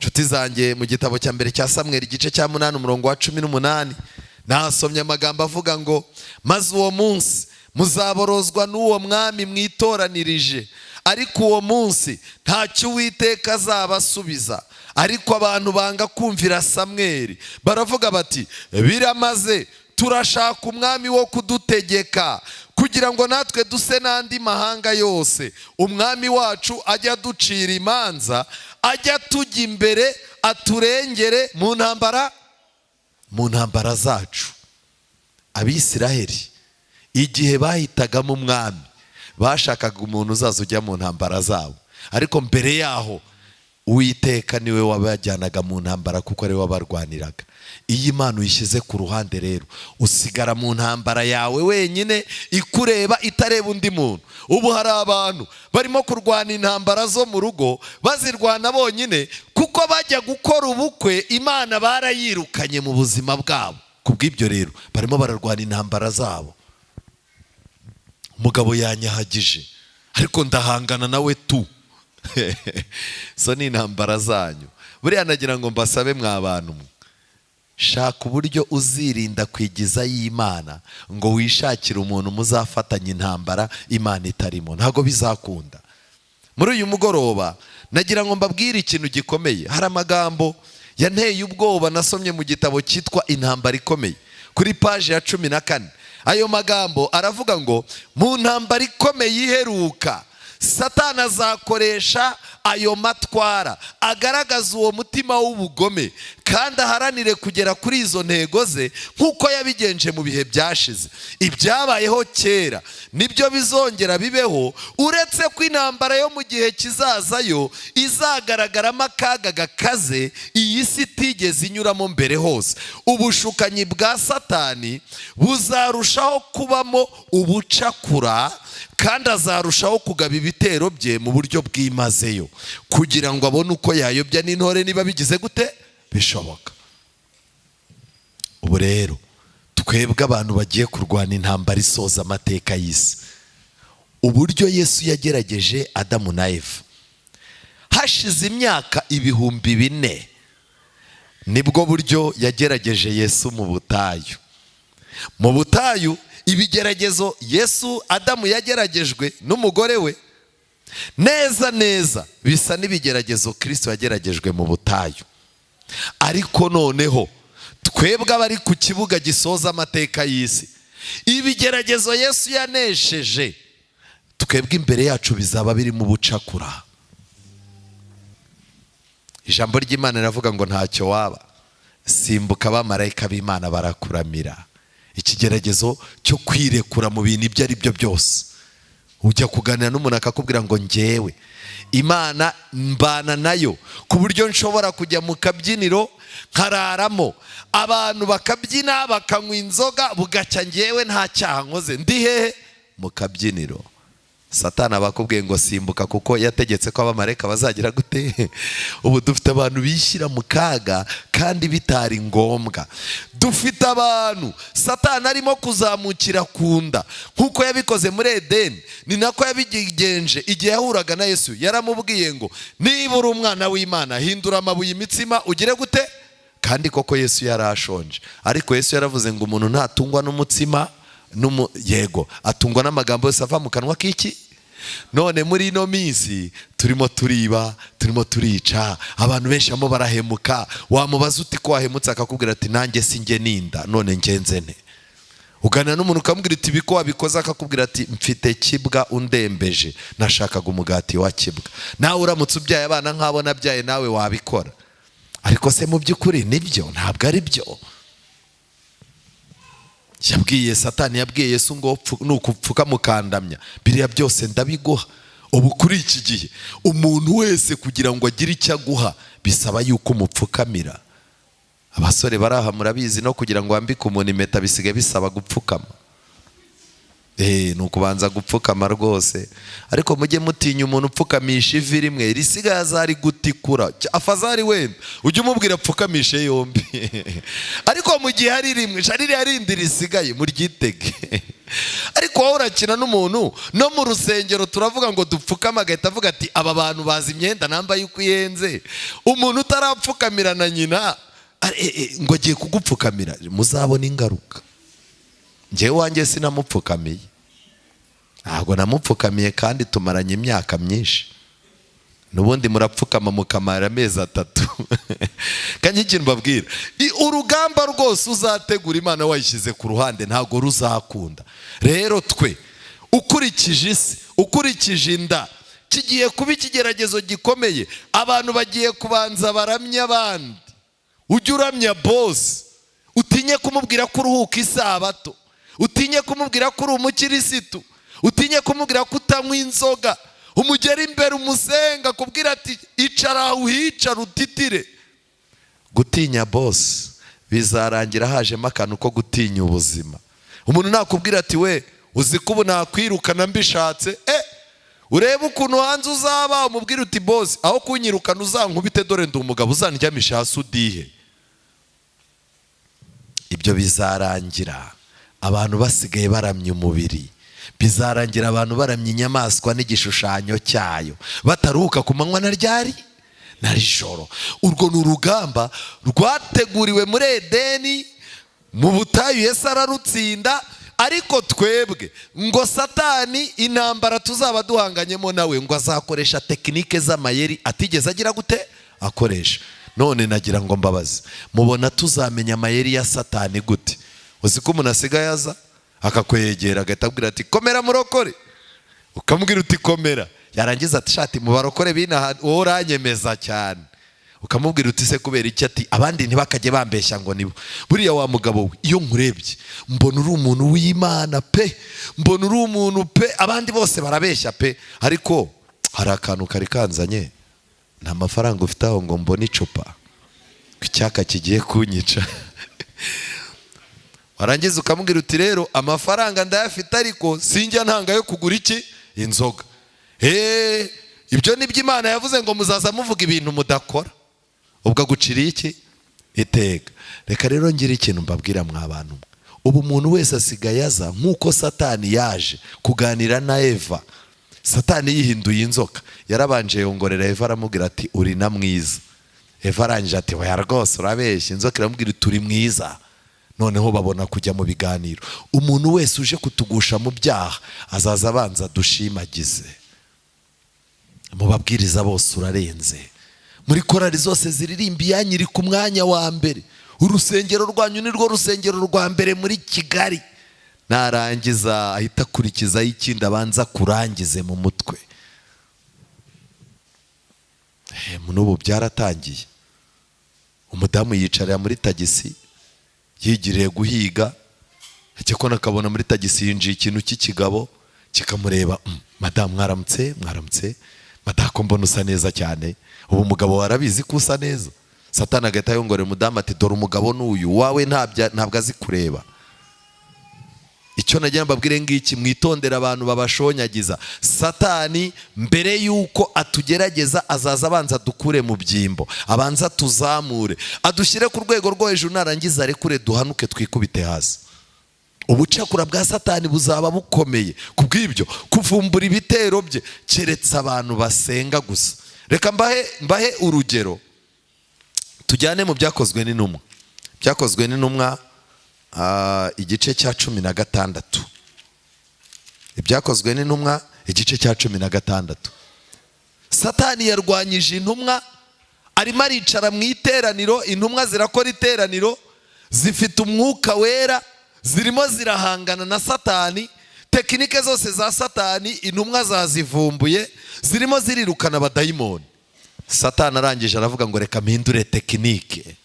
nshuti zanjye. Mu gitabo cya mbere cya Samweri, igice cya 8, umurongo wa 18, nasomye amagambo avuga ngo: "Maze uwo munsi muzaborozwa n'uwo mwami mwitoranirije, ariko uwo munsi ntacyo Uwiteka azabasubiza." Ariko abantu banga kumvira Samweri, baravuga bati: "Biramaze, turashaka umwami wo kudutegeka, kugira ngo natwe duse n'andi mahanga yose. Umwami wacu ajya aducira imanza, ajya tujya imbere, aturengere mu ntambara zacu." Abisiraheli igihe bahitagamo umwami, bashakaga umuntu uzaza ujya mu ntambara zabo. Ariko mbere yaho, Uwiteka niwe wabajyanaga mu ntambara, kuko ariwe wabarwaniraga. Iyo Imana uyishyize ku ruhande rero, usigara mu ntambara yawe wenyine, ikureba, itareba undi muntu. Ubu hari abantu barimo kurwana intambara zo mu rugo, bazirwana bonyine, kuko bajya gukora ubukwe Imana barayirukanye mu buzima bwabo. Ku bw'ibyo rero barimo bararwana intambara zabo. "Umugabo yanyahagije, ariko ndahangana nawe tu." So ni intambara zanyu. Buriya nagira ngo mbasabe, mwa bantu mwe, shaka uburyo uzirinda kwigiza y'Imana ngo wishakire umuntu muzafatanya intambara Imana itarimo. Ntabwo bizakunda. Muri uyu mugoroba nagira ngo mbabwire ikintu gikomeye. Hari amagambo Yanteye ubwoba nasomye mu gitabo cyitwa Intambara Ikomeye, kuri paji ya 14. Ayo magambo aravuga ngo: "Mu ntambara ikomeye iheruka, Satani azakoresha ayo matwara agaragaza uwo mutima w'ubugome, kandi aharanire kugera kuri izo ntego ze nk'uko yabigenje mu bihe byashize. Ibyabayeho kera nibyo bizongera bibeho, uretse ko intambara yo mu gihe kizazayo izagaragaramo akaga gakaze iyi si itigeze inyuramo mbere hose. Ubushukanyi bwa Satani buzarushaho kubamo ubucakura, kandi azarushaho kugaba ibitero bye mu buryo bwimazeyo, kugira ngo abone uko yayobya n'intore niba bigize gute bishoboka." Ubu rero twebwe abantu bagiye kurwana intambara isoza amateka y'isi, uburyo Yesu yagerageje Adamu na Eva hashize imyaka 4000, nibwo buryo yagerageje Yesu mu butayu. Mu butayu, ibigeragezo Yesu Adamu yageragejwe n'umugore we, neza neza bisa n'ibigeragezo Kirisito yageragejwe mu butayu. Ariko noneho twebwe abari ku kibuga gisoza amateka y'isi, ibigeragezo Yesu yanesheje, twebwe imbere yacu bizaba birimo ubucakura. Ijambo ry'Imana riravuga ngo: "Ntacyo waba, simbuka, abamarayika b'Imana barakuramira." Ikigeragezo cyo kwirekura mu bintu ibyo ari byo byose. Ujya kuganira n'umuntu akakubwira ngo: "Ngewe Imana mbana nayo ku buryo nshobora kujya mu kabyiniro nkararamo, abantu bakabyina, bakanywa inzoga, bugacya ngewe nta cyaha nkoze, ndi hehe? Mu kabyiniro." Satana abakubwiye ngo: "Simbuka, kuko yategetse ko abamarayika bazagira gute?" Ubu dufite abantu bishyira mu kaga kandi bitari ngombwa. Dufite abantu Satana arimo kuzamukira ku nda nk'uko yabikoze muri Edeni. Ni nako yabigenje igihe yahuraga na Yesu. Yaramubwiye ngo: "Niba uri umwana w'Imana, hindura amabuye imitsima, ugire gute?" Kandi koko Yesu yari ashonje. Ariko Yesu yaravuze ngo: "Umuntu ntatungwa n'umutsima, yego, atungwa n'amagambo yose ava mu kanwa k'iki?" None muri ino minsi turimo turiba, turimo turica, abantu benshi barimo barahemuka. Wamubaza uti: "Ko wahemutse?" Akakubwira ati: "Nanjye si njye ninda, none ngenze nte?" Uganira n'umuntu ukamubwira uti: "Ibi ko wabikoze?" Akakubwira ati: "Mfite kibwa undembeje, nashakaga umugati wa kibwa." Nawe uramutse ubyaye abana nk'abo nabyaye, nawe wabikora. Ariko se mu by'ukuri nibyo? Ntabwo ari byo. Yabwiye Satani, yabwiye Yesu ngo: "Nukupfuka mukandamya, biriya byose ndabiguha." Ubu kuri iki gihe umuntu wese kugira ngo agire icyo aguha bisaba yuko umupfukamira. Abasore bari aha murabizi, no kugira ngo wambike umuntu impeta bisigaye bisaba gupfukama. Ni ukubanza gupfukama rwose. Ariko mujye mutinya umuntu upfukamisha ivi rimwe, risigaye azari gutikura. Afazari wenda ujye umubwira apfukamishe yombi, ariko mu gihe hari rimwe ririya rindi risigaye muryitege. Ariko wowe urakina n'umuntu, no mu rusengero turavuga ngo dupfukame, agahita avuga ati: "Aba bantu bazi imyenda nambaye uko ihenze." Umuntu utarapfukamira na nyina ngo agiye kugupfukamira, muzabona ingaruka. Njyewe wanjye sinamupfukamiye, ntabwo namupfukamiye, kandi tumaranye imyaka myinshi. N'ubundi murapfukama mukamara amezi 3. Kandi ikintu mbabwira, urugamba rwose uzategura Imana wayishyize ku ruhande ntabwo ruzakunda. Rero twe, ukurikije isi, ukurikije inda, kigiye kuba ikigeragezo gikomeye. Abantu bagiye kubanza baramya abandi. Ujye uramya boss, utinye kumubwira ko uruhuka isabato, utinye kumubwira ko uri umukirisitu, utinye kumubwira ko utanywa inzoga. Umugera imbere umusenga, kubwira ati: "Icara uhicara utitire." Gutinya boss bizarangira hajemo akantu ko gutinya ubuzima. Umuntu nakubwira ati: "We, uzi ko ubu nakwirukana mbishatse?" Urebe ukuntu hanze uzaba. Umubwire uti: "Boss, aho kunyirukana uzankubite, dore ndi umugabo, uzandyamisha hasi udihe." Ibyo bizarangira abantu basigaye baramya umubiri. Bizarangira abantu baramya inyamaswa n'igishushanyo cyayo, bataruhuka ku manywa na ryari na nijoro. Urwo ni urugamba rwateguriwe muri Edeni, mu butayu Yesu ararutsinda. Ariko twebwe ngo Satani, intambara tuzaba duhanganyemo nawe, ngo azakoresha technique z'amayeri atigeze agira gute akoresha. None nagira ngo mbabaze, mubona tuzamenya amayeri ya Satani gute? Uzi ko umuntu asigaye aza akakwegera, agahita abwira ati: "Komera murokore." Ukamubwira uti: "Komera." Yarangiza ati: "Shati mu barokore binaha wowe uranyemeza cyane." Ukamubwira uti: "Se kubera iki?" Ati: "Abandi ntibakajye bambeshya ngo nibo. Buriya wa mugabo we, iyo nkurebye mbona uri umuntu w'Imana pe, mbona uri umuntu pe, abandi bose barabeshya pe. Ariko hari akantu kari kanzanye, nta mafaranga ufite aho ngo mbone icupa, icyaka kigiye kunyica?" Warangiza ukamubwira uti: "Rero amafaranga ndayafite, ariko sinjya ntanga yo kugura iki? Inzoga." Eee, ibyo ni byo Imana yavuze ngo muzaza muvuga ibintu mudakora. Ubwo aguciriye iki? Iteka. Reka rero ngire ikintu mbabwira, mwa bantu mwe. Ubu umuntu wese asigaye aza nk'uko Satani yaje kuganira na Eva. Satani yihinduye inzoka, yarabanje yongorera Eva, aramubwira ati: "Uri na mwiza." Eva arangije ati: "Oya rwose, urabeshya." Inzoka iramubwira: "Turi mwiza." Noneho babona kujya mu biganiro. Umuntu wese uje kutugusha mu byaha azaza abanza dushimagize: "Mu babwiriza bose urarenze, muri korali zose ziririmba iyanyu iri ku mwanya wa mbere, urusengero rwanyu ni rwo rusengero rwa mbere muri Kigali." Narangiza ahita akurikizaho ikindi, abanza kurangize mu mutwe. N'ubu byaratangiye. Umudamu yicarira muri tagisi, yigiriye guhiga, ajya kubona akabona muri tagisi yinjiye ikintu cy'ikigabo kikamureba. "Madamu, mwaramutse." "Mwaramutse madamu, ko mbona usa neza cyane?" Ubu umugabo warabizi ko usa neza. Satani agahita yongorera umudamu ati: "Dore umugabo n'uyu wawe, ntabwo azi kureba." Icyo nagira mbabwire ngiki: mwitondere abantu babashonyagiza. Satani mbere y'uko atugerageza azaza abanza dukure mu byimbo, abanza tuzamure, adushyire ku rwego rwo hejuru, narangiza arekure duhanuke twikubite hasi. Ubucakura bwa Satani buzaba bukomeye. Ku bw'ibyo, kuvumbura ibitero bye keretse abantu basenga gusa. Reka mbahe urugero, tujyane mu Byakozwe n'Intumwa. Byakozwe n'Intumwa, igice cya 16. Ibyakozwe n'Intumwa, igice cya 16. Satani yarwanyije intumwa, arimo aricara mu iteraniro. Intumwa zirakora iteraniro, zifite Umwuka Wera, zirimo zirahangana na Satani. Tekinike zose za Satani intumwa zazivumbuye, zirimo zirirukana abadayimoni. Satani arangije aravuga ngo: "Reka mpindure tekinike."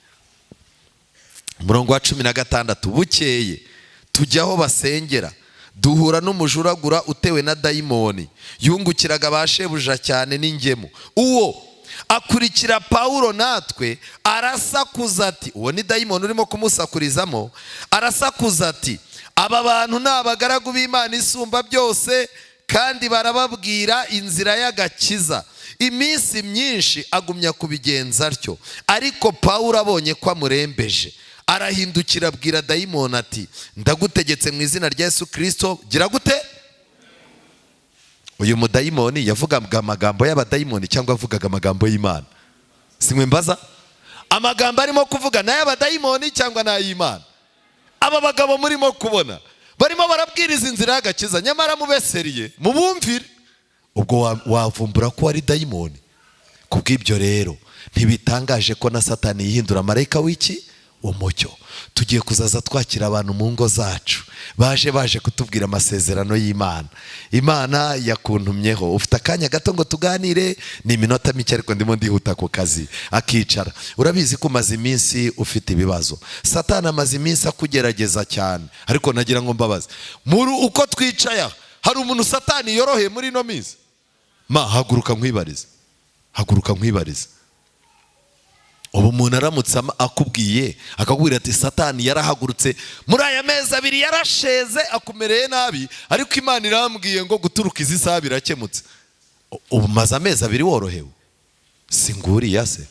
Umurongo wa 16: "Bukeye tujya aho basengera, duhura n'umujuragura utewe na dayimoni, yungukiraga ba shebuja cyane n'ingemu. Uwo akurikira Pawulo natwe, arasakuza ati," uwo ni dayimoni urimo kumusakurizamo, "arasakuza ati: 'Aba bantu ni abagaragu b'Imana Isumba byose, kandi barababwira inzira y'agakiza.' Iminsi myinshi agumya kubigenza atyo. Ariko Pawulo abonye ko amurembeje, arahindukira abwira dayimoni ati: 'Ndagutegetse mu izina rya Yesu Kirisito, gira gute?'" Uyu mudayimoni yavugaga amagambo y'abadayimoni cyangwa yavugaga amagambo y'Imana? Simwe mbaza, amagambo arimo kuvuga ni ay'abadayimoni cyangwa ni ay'Imana? Aba bagabo murimo kubona barimo barabwiriza inzira y'agakiza, nyamara mubeseriye mubumvire, ubwo wavumbura ko ari dayimoni. Ku bw'ibyo rero, ntibitangaje ko na Satani yihindura marayika w'iki? Umucyo. Tugiye kuzaza twakira abantu mu ngo zacu, baje kutubwira amasezerano y'Imana. "Imana yakuntumyeho, ufite akanya gato ngo tuganire? Ni iminota mike, ariko ndimo ndihuta ku kazi." Akicara: "Urabizi ko umaze iminsi ufite ibibazo, Satani amaze iminsi akugerageza cyane." Ariko nagira ngo mbabaze, muri uko twicaye aha, hari umuntu Satani yoroheye muri ino minsi? Ma, haguruka nkwibarize, haguruka nkwibarize. Ubu umuntu aramutse akubwiye, akakubwira ati: "Satani yarahagurutse muri aya mezi 2, yarasheze, akumereye nabi, ariko Imana irambwiye ngo guturuka izi saha birakemutse." Ubu maze amezi 2 worohewe? Si nguriya se?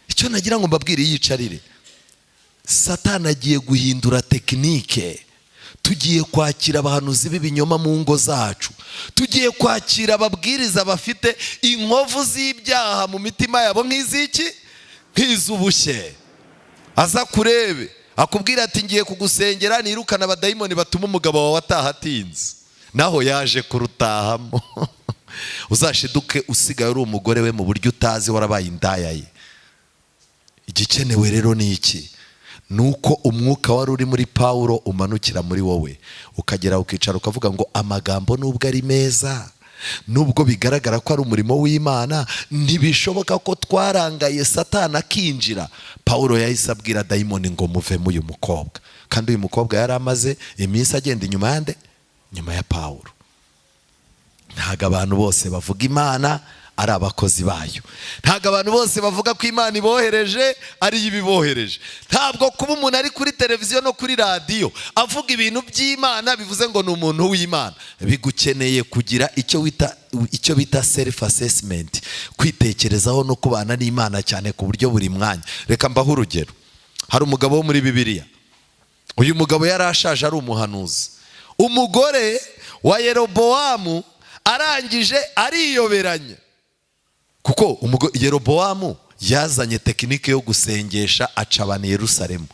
Icyo nagira ngo mbabwire, yicarire. Satani agiye guhindura tekinike. Tugiye kwakira abahanuzi b'ibinyoma mu ngo zacu, tugiye kwakira ababwiriza bafite inkovu z'ibyaha mu mitima yabo nk'iz'iki? Nk'iz'ubushye. Aza kurebe, akubwira ati: "Ngiye kugusengera nirukana abadayimoni batuma umugabo wawe ataha atinze," naho yaje kurutahamo. Uzashiduke usigaye uri umugore we mu buryo utazi, warabaye indaya ye. Igikenewe rero ni iki? Ni uko umwuka wari uri muri Pawulo umanukira muri wowe, ukagera ukicara ukavuga ngo amagambo nubwo ari meza, nubwo bigaragara ko ari umurimo w'Imana, ntibishoboka ko twarangaye Satani akinjira. Pawulo yahise abwira dayimoni ngo muvemo uyu mukobwa. Kandi uyu mukobwa yari amaze iminsi agenda inyuma yande? Nyuma ya Pawulo. Ntabwo abantu bose bavuga Imana ari abakozi bayo. Ntabwo abantu bose bavuga ko Imana ibohereje ariyo ibibohereje. Ntabwo kuba umuntu ari kuri televiziyo no kuri radiyo avuga ibintu by'Imana bivuze ngo ni umuntu w'Imana. Bigukeneye kugira icyo bita self assessment, kwitekerezaho no kubana n'Imana cyane ku buryo buri mwanya. Reka mbahe urugero. Hari umugabo wo muri Bibiliya. Uyu mugabo yari ashaje, ari umuhanuzi. Umugore wa Yerobowamu arangije ariyoberanya, kuko Yerobowamu yazanye technique yo gusengesha aca abantu i Yerusalemu.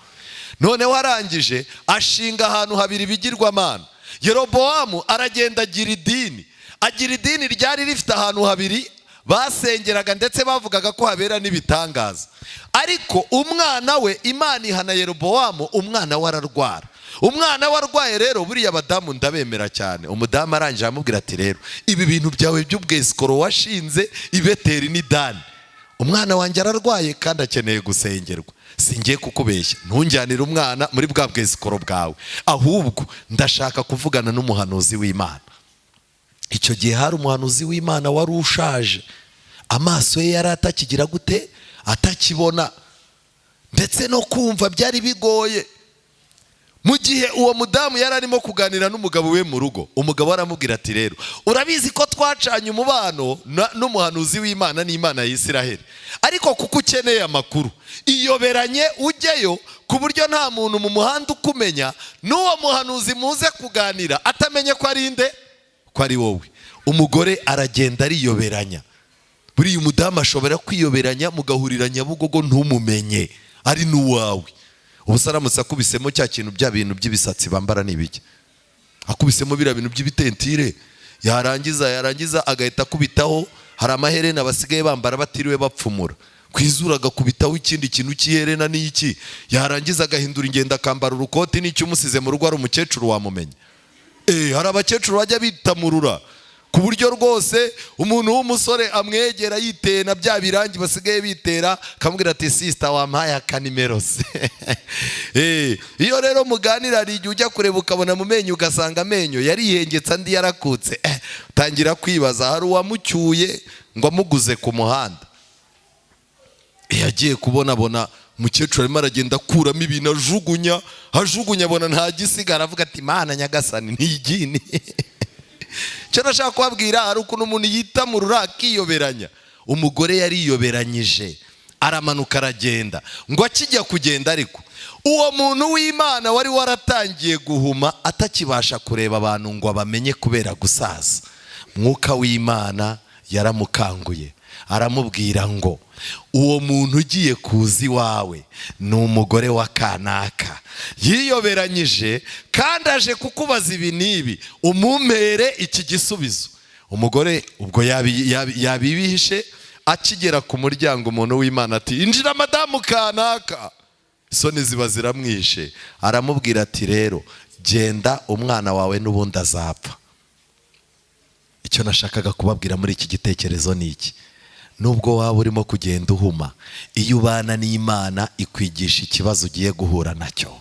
Noneho arangije ashinga ahantu habiri ibigirwamana. Yerobowamu aragenda agira idini ryari rifite ahantu habiri basengeraga, ndetse bavugaga ko habera n'ibitangaza. Ariko umwana we, Imana ihana Yerobowamu, umwana we ararwara. Umwana we arwaye rero, buriya abadamu ndabemera cyane, umudamu arangije aramubwira ati: "Rero ibi bintu byawe by'ubwesikoro washinze i Beteri n'i Dani, umwana wanjye ararwaye kandi akeneye gusengerwa. Singiye kukubeshya, ntujyanire umwana muri bwa bwesikoro bwawe, ahubwo ndashaka kuvugana n'umuhanuzi w'Imana." Icyo gihe hari umuhanuzi w'Imana wari ushaje, amaso ye yari atakigira gute? Atakibona, ndetse no kumva byari bigoye. Mu gihe uwo mudamu yari arimo kuganira n'umugabo we mu rugo, umugabo aramubwira ati: "Rero urabizi ko twacanye umubano n'umuhanuzi w'Imana n'Imana ya Isiraheli, ariko kuko ukeneye amakuru, iyoberanye ujyeyo ku buryo nta muntu mu muhanda ukumenya, n'uwo muhanuzi muze kuganira atamenye ko ari nde, ko ari wowe." Umugore aragenda ariyoberanya. Buriya umudamu ashobora kwiyoberanya, mugahurira Nyabugogo ntumumenye ari n'uwawe. Ubu se aramutse akubisemo cya kintu, bya bintu by'ibisatsi bambara ni ibiki, akubisemo biriya bintu by'ibitentire, yarangiza agahita akubitaho, hari amaherena basigaye bambara batiriwe bapfumura ku izuru, agakubitaho ikindi kintu cy'iherena n'iki, yarangiza agahindura ingendo, akambara urukoti n'icyo, umusize mu rugo ari umukecuru, wamumenya? Hari abakecuru bajya bitamurura ku buryo rwose umuntu w'umusore amwegera yiteye na bya birangi basigaye bitera, akamubwira ati: "Sister, wampaye akanimero se?" Iyo rero muganira, hari igihe ujya kureba ukabona mu menyo, ugasanga amenyo yarihengetse, andi yarakutse. Utangira kwibaza, hari uwamucyuye ngo amuguze ku muhanda. Yagiye kubonabona umukecuru arimo aragenda akuramo ibintu, ajugunya, ajugunya, abona nta gisigara, avuga ati: "Mana nyagasani, ntigini." Icyo nashaka kubabwira, hari ukuntu umuntu yitamurura akiyoberanya. Umugore yariyoberanyije, aramanuka, aragenda. Ngo akijya kugenda ariko, uwo muntu w'Imana wari waratangiye guhuma, atakibasha kureba abantu ngo abamenye kubera gusaza, Mwuka w'Imana yaramukanguye, aramubwira ngo: "Uwo muntu ugiye kuza iwawe ni umugore wa kanaka, yiyoberanyije kandi aje kukubaza ibi n'ibi, umumpere iki gisubizo." Umugore ubwo yabibihishe. Akigera ku muryango, umuntu w'Imana ati: "Injira, madamu kanaka." Isoni ziba ziramwishe. Aramubwira ati: "Rero genda, umwana wawe n'ubundi azapfa." Icyo nashakaga kubabwira muri iki gitekerezo ni iki: nubwo waba urimo kugenda uhuma, iyo ubana n'Imana ikwigisha ikibazo ugiye guhura nacyo.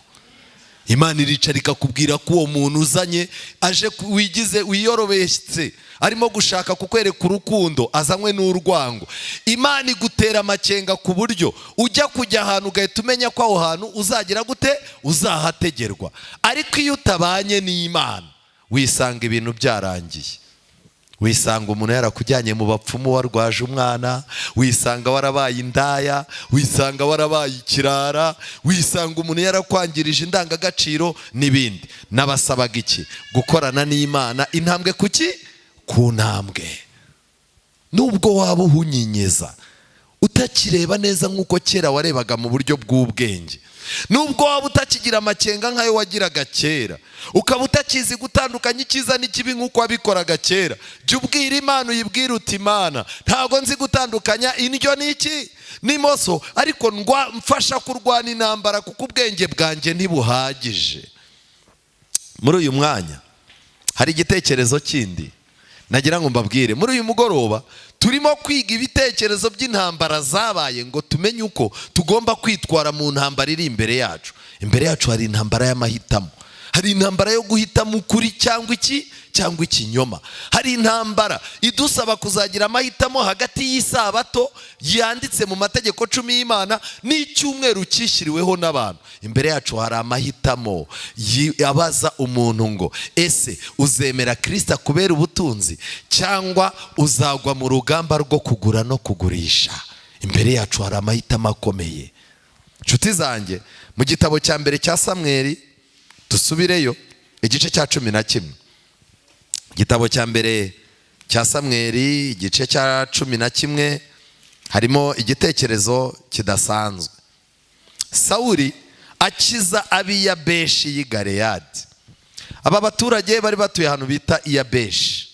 Imana iricara ikakubwira ko uwo muntu uzanye aje wigize wiyorobetse, arimo gushaka kukwereka urukundo, azanywe n'urwango. Imana igutera amakenga ku buryo ujya kujya ahantu ugahita umenya ko aho hantu uzagira gute? Uzahategerwa. Ariko iyo utabanye n'Imana, wisanga ibintu byarangiye, wisanga umuntu yarakujyanye mu bapfumu warwaje umwana, wisanga warabaye indaya, wisanga warabaye ikirara, wisanga umuntu yarakwangirije indangagaciro n'ibindi. N'abasabaga iki? Gukorana n'Imana intambwe kuki? Ku ntambwe. Nubwo waba uhunyinyeza. Utakireba neza nk'uko kera warebaga mu buryo bw'ubwenge, nubwo waba utakigira amakenga nk'ayo wagiraga kera, ukaba utakizi gutandukanya icyiza n'ikibi nk'uko wabikoraga kera, jya ubwira Imana, uyibwire uti: "Imana, ntabwo nzi gutandukanya indyo n'iki n'imoso, ariko mfasha kurwana intambara kuko ubwenge bwanjye ntibuhagije." Muri uyu mwanya hari igitekerezo kindi nagira ngo mbabwire. Muri uyu mugoroba turimo kwiga ibitekerezo by'intambara zabaye ngo tumenye uko tugomba kwitwara mu ntambara iri imbere yacu. Imbere yacu hari intambara y'amahitamo, hari intambara yo guhitamo ukuri cyangwa iki cyangwa ikinyoma, hari intambara idusaba kuzagira amahitamo hagati y'isabato yanditse mu mategeko 10 y'Imana n'icyumweru cyishyiriweho n'abantu. Imbere yacu hari amahitamo abaza umuntu ngo: "Ese uzemera Kirisita kubera ubutunzi cyangwa uzagwa mu rugamba rwo kugura no kugurisha?" Imbere yacu hari amahitamo akomeye, nshuti zanjye. Mu gitabo cya mbere cya Samweri, dusubireyo igice cya 11. Igitabo cya mbere cya Samweri, igice cya 11, harimo igitekerezo kidasanzwe. Sawuri akiza ab'iyabeshi y'i Galeyadi. Aba baturage bari batuye ahantu bita Iyabeshi.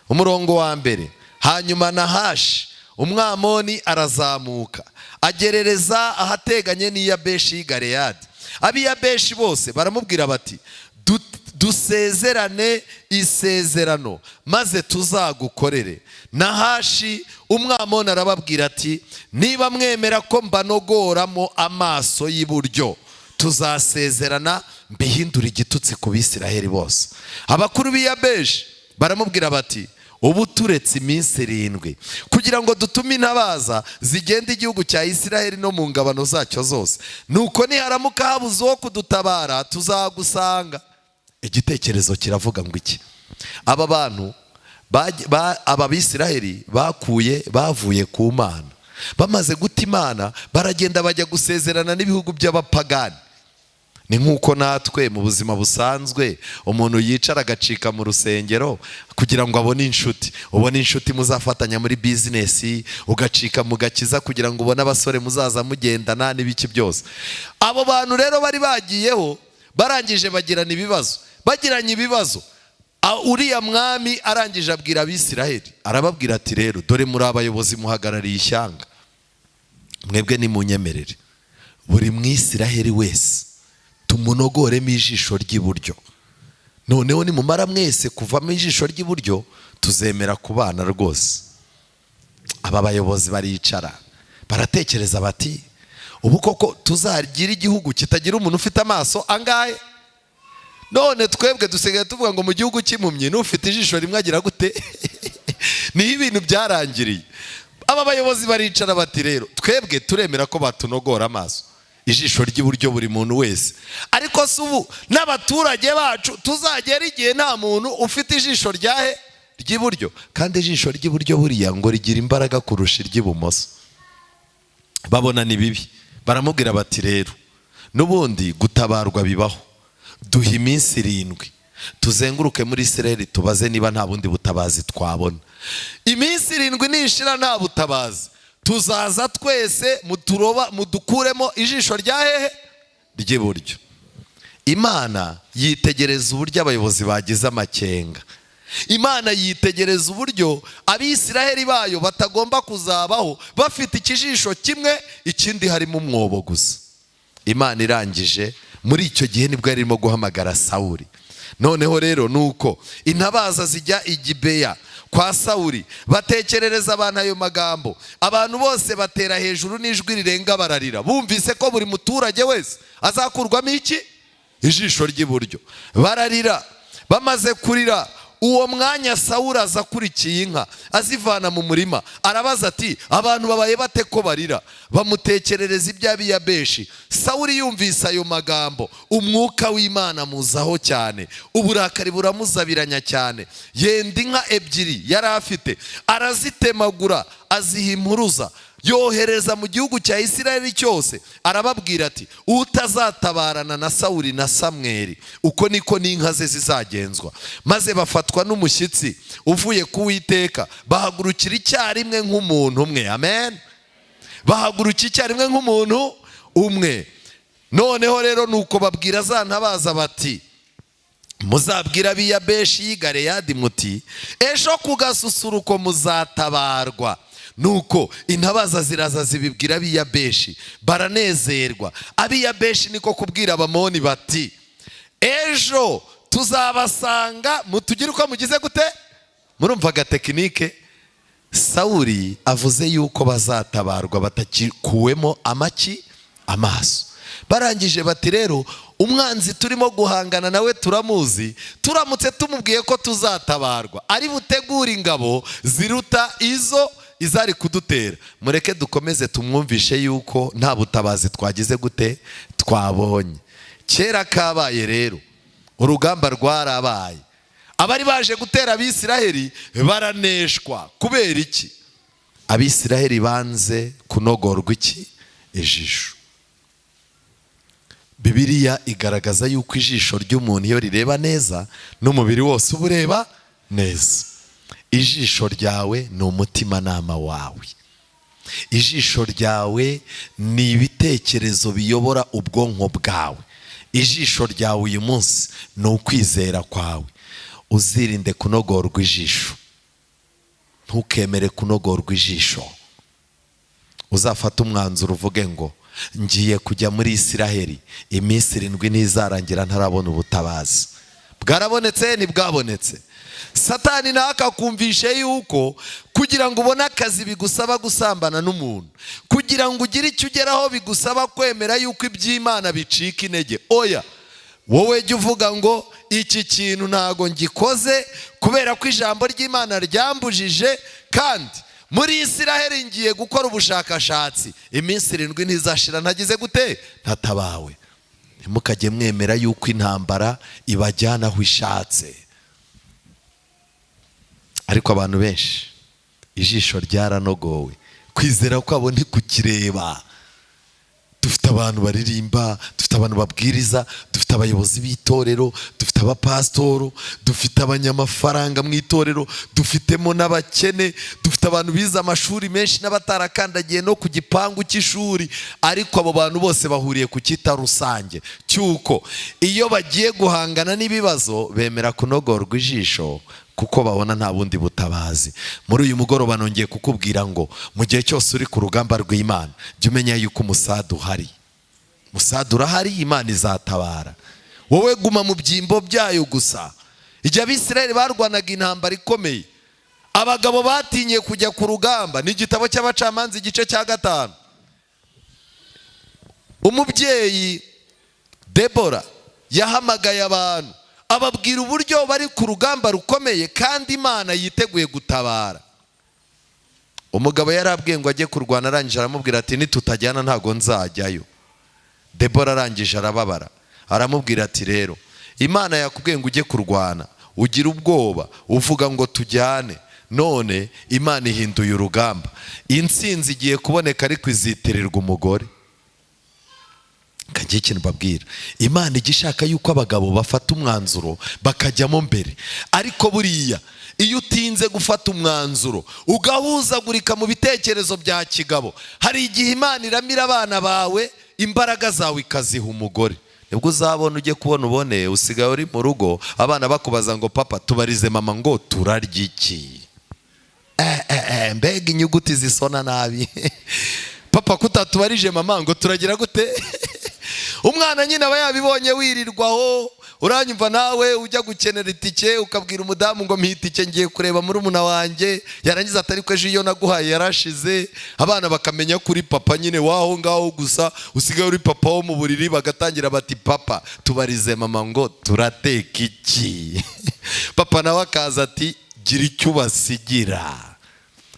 Umurongo wa mbere: Hanyuma Nahashi Umwamoni arazamuka, agerereza ahateganye n'Iyabeshi y'i Galeyadi. Ab'iyabeshi bose baramubwira bati: "Dusezerane isezerano maze tuzagukorere." Nahashi Umwamoni arababwira ati: "Niba mwemera ko mbanogoramo amaso y'iburyo, tuzasezerana, mbihindure igitutsi ku Bisiraheli bose." Abakuru b'iyabeshi baramubwira bati: "Ubu turetse iminsi 7 kugira ngo dutume intabaza zigenda igihugu cya Isiraheli no mu ngabano zacyo zose. Nuko niharamuka habuze uwo kudutabara, tuzagusanga." Igitekerezo kiravuga ngo iki? Aba bantu aba Bisiraheli bakuye bavuye ku Mana, bamaze guta Imana, baragenda bajya gusezerana n'ibihugu by'abapagani. Ni nk'uko natwe mu buzima busanzwe umuntu yicara agacika mu rusengero kugira ngo abone inshuti, ubone inshuti muzafatanya muri bizinesi, ugacika mu gakiza kugira ngo ubone abasore muzaza mugendana n'ibiki byose. Abo bantu rero bari bagiyeho, barangije bagirana ibibazo. Bagiranye ibibazo, uriya mwami arangije abwira Abisiraheli, arababwira ati: "Rero dore muri abayobozi, muhagarariye ishyanga, mwebwe nimunyemerere buri Mwisiraheli wese tumunogoremo ijisho ry'iburyo. Noneho nimumara mwese kuvamo ijisho ry'iburyo, tuzemera kubana rwose." Aba bayobozi baricara, baratekereza bati: "Ubu koko tuzagira igihugu kitagira umuntu ufite amaso angahe?" None twebwe dusigaye tuvuga ngo mu gihugu cy'impumyi n'ufite ijisho rimwe agira gute? Niho ibintu byarangiriye. Aba bayobozi baricara bati: "Rero twebwe turemera ko batunogora amaso, ijisho ry'iburyo, buri muntu wese. Ariko si ubu n'abaturage bacu tuzagera igihe nta muntu ufite ijisho ryahe ry'iburyo?" Kandi ijisho ry'iburyo buriya ngo rigira imbaraga kurusha iry'ibumoso. Babona ni bibi. Baramubwira bati: "Rero n'ubundi gutabarwa bibaho, duha iminsi 7 tuzenguruke muri Isiraheli, tubaze niba nta bundi butabazi twabona. Iminsi 7 nishira nta butabazi, tuzaza twese muturoba, mudukuremo ijisho rya hehe? Ry'iburyo." Imana yitegereza uburyo abayobozi bagize amakenga. Imana yitegereza uburyo Abisiraheli bayo batagomba kuzabaho bafite ikijisho kimwe, ikindi harimo umwobo gusa. Imana irangije muri icyo gihe nibwo yari irimo guhamagara Sawuri. Noneho rero nuko intabaza zijya i Gibeya kwa Sawuri, batekerereza abantu ayo magambo. Abantu bose batera hejuru n'ijwi rirenga, bararira, bumvise ko buri muturage wese azakurwamo iki? Ijisho ry'iburyo. Bararira. Bamaze kurira, uwo mwanya Sawuri aza akurikiye inka azivana mu murima. Arabaza ati: "Abantu babaye bate ko barira?" Bamutekerereza iby'Abiyabeshi. Sawuri yumvise ayo magambo, umwuka w'Imana muzaho cyane, uburakari buramuzabiranya cyane. Yenda inka ebyiri yari afite, arazitemagura, aziha impuruza, yohereza mu gihugu cya Isirayeli cyose. Arababwira ati: "Utazatabarana na Sawuri na Samweri, uko niko n'inka ze zizagenzwa." Maze bafatwa n'umushyitsi uvuye ku Witeka, bahagurukira icyarimwe nk'umuntu umwe. Amen. Bahaguruka icyarimwe nk'umuntu umwe. Noneho rero nuko babwira za ntabaza bati: "Muzabwira ab'i Yabeshi y'i Galeyadi muti: 'Ejo ku gasusuruko muzatabarwa.'" Nuko intabaza ziraza zibibwira ab'i Yabeshi, baranezerwa. Ab'i Yabeshi niko kubwira Abamoni bati: "Ejo tuzabasanga mutugire uko mugize gute." Murumva agatekinike? Sawuri avuze yuko bazatabarwa batakikuwemo amaki amaso. Barangije bati: "Rero umwanzi turimo guhangana nawe turamuzi, turamutse tumubwiye ko tuzatabarwa ari butegure ingabo ziruta izo izari kudutera. Mureke dukomeze tumwumvishe yuko nta butabazi twagize gute twabonye." Kera kabaye rero, urugamba rwarabaye, abari baje gutera Abisiraheli baraneshwa. Kubera iki? Abisiraheli banze kunogorwa iki? Ijisho. Bibiliya igaragaza yuko ijisho ry'umuntu iyo rireba neza, n'umubiri wose uba ureba neza. Ijisho ryawe ni umutimanama wawe. Ijisho ryawe ni ibitekerezo biyobora ubwonko bwawe. Ijisho ryawe uyu munsi ni ukwizera kwawe. Uzirinde kunogorwa ijisho, ntukemere kunogorwa ijisho. Uzafate umwanzuro uvuge ngo: "Ngiye kujya muri Isiraheli, iminsi 7 ntizarangira ntarabona ubutabazi." Bwarabonetse? Ntibwabonetse. Satani nawe akakumvishe yuko kugira ngo ubone akazi bigusaba gusambana n'umuntu, kugira ngo ugire icyo ugeraho bigusaba kwemera yuko iby'Imana bicika intege. Oya, wowe jya uvuga ngo: "Iki kintu ntago ngikoze kubera ko ijambo ry'Imana ryambujije, kandi muri Isiraheli ngiye gukora ubushakashatsi, iminsi 7 ntizashira ntagize gute? Ntatabawe." Ntimukajye mwemera yuko intambara ibajyana aho ishatse. Ariko abantu benshi ijisho ryaranogowe, kwizera kwabo ntikukireba. Dufite abantu baririmba, dufite abantu babwiriza, dufite abayobozi b'itorero, dufite abapasitoro, dufite abanyamafaranga mu itorero, dufitemo n'abakene, dufite abantu bize amashuri menshi n'abatarakandagiye no ku gipangu cy'ishuri. Ariko abo bantu bose bahuriye ku cyita rusange cy'uko iyo bagiye guhangana n'ibibazo bemera kunogorwa ijisho, kuko babona nta bundi butabazi. Muri uyu mugoroba nongeye kukubwira ngo mu gihe cyose uri ku rugamba rw'Imana, jya umenya yuko umusada uhari. Musada urahari, Imana izatabara. Wowe guma mu byimbo byayo gusa. Igihe Abisirayeli barwanaga intambara ikomeye, abagabo batinye kujya ku rugamba. Ni igitabo cy'Abacamanza, igice cya 5. Umubyeyi Debora yahamagaye abantu, ababwira uburyo bari ku rugamba rukomeye kandi Imana yiteguye gutabara. Umugabo yarabwiye ngo ajye kurwana, arangije aramubwira ati: "Nitutajyana ntabwo nzajyayo." Debora arangije arababara, aramubwira ati: "Rero Imana yakubwiye ngo ujye kurwana, ugira ubwoba uvuga ngo tujyane, none Imana ihinduye urugamba, intsinzi igiye kuboneka ariko izitirirwa umugore." Kagiye ikintu babwira: Imana ijya ishaka yuko abagabo bafata umwanzuro bakajyamo mbere. Ariko buriya iyo utinze gufata umwanzuro, ugahuzagurika mu bitekerezo bya kigabo, hari igihe Imana iramira abana bawe, imbaraga zawe ikaziha umugore. Nibwo uzabona, ujye kubona ubone usigaye uri mu rugo, abana bakubaza ngo: "Papa, tubarize mama ngo turarya iki?" Mbega inyuguti zisona nabi! "Papa, kutatubarije mama ngo turagira gute?" Umwana nyine aba yabibonye wirirwaho. Uranyumva nawe? Ujya gukenera itike, ukabwira umudamu ngo: "Mpa itike, ngiye kureba murumuna wanjye." Yarangiza atari ko ejo iyo naguhaye yarashize. Abana bakamenya kuri papa nyine waho ngaho gusa, usigaye uri papa wo mu buriri. Bagatangira bati: "Papa, tubarize mama ngo turateka iki?" Papa nawe akaza ati: "Gira icyo ubasigira."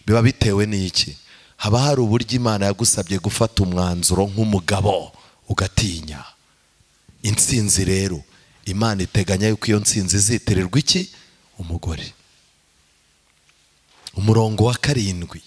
Biba bitewe n'iki? Haba hari uburyo Imana yagusabye gufata umwanzuro nk'umugabo, ugatinya. Intsinzi rero, Imana iteganya yuko iyo ntsinzi izitirirwa iki? Umugore. Umurongo wa 7,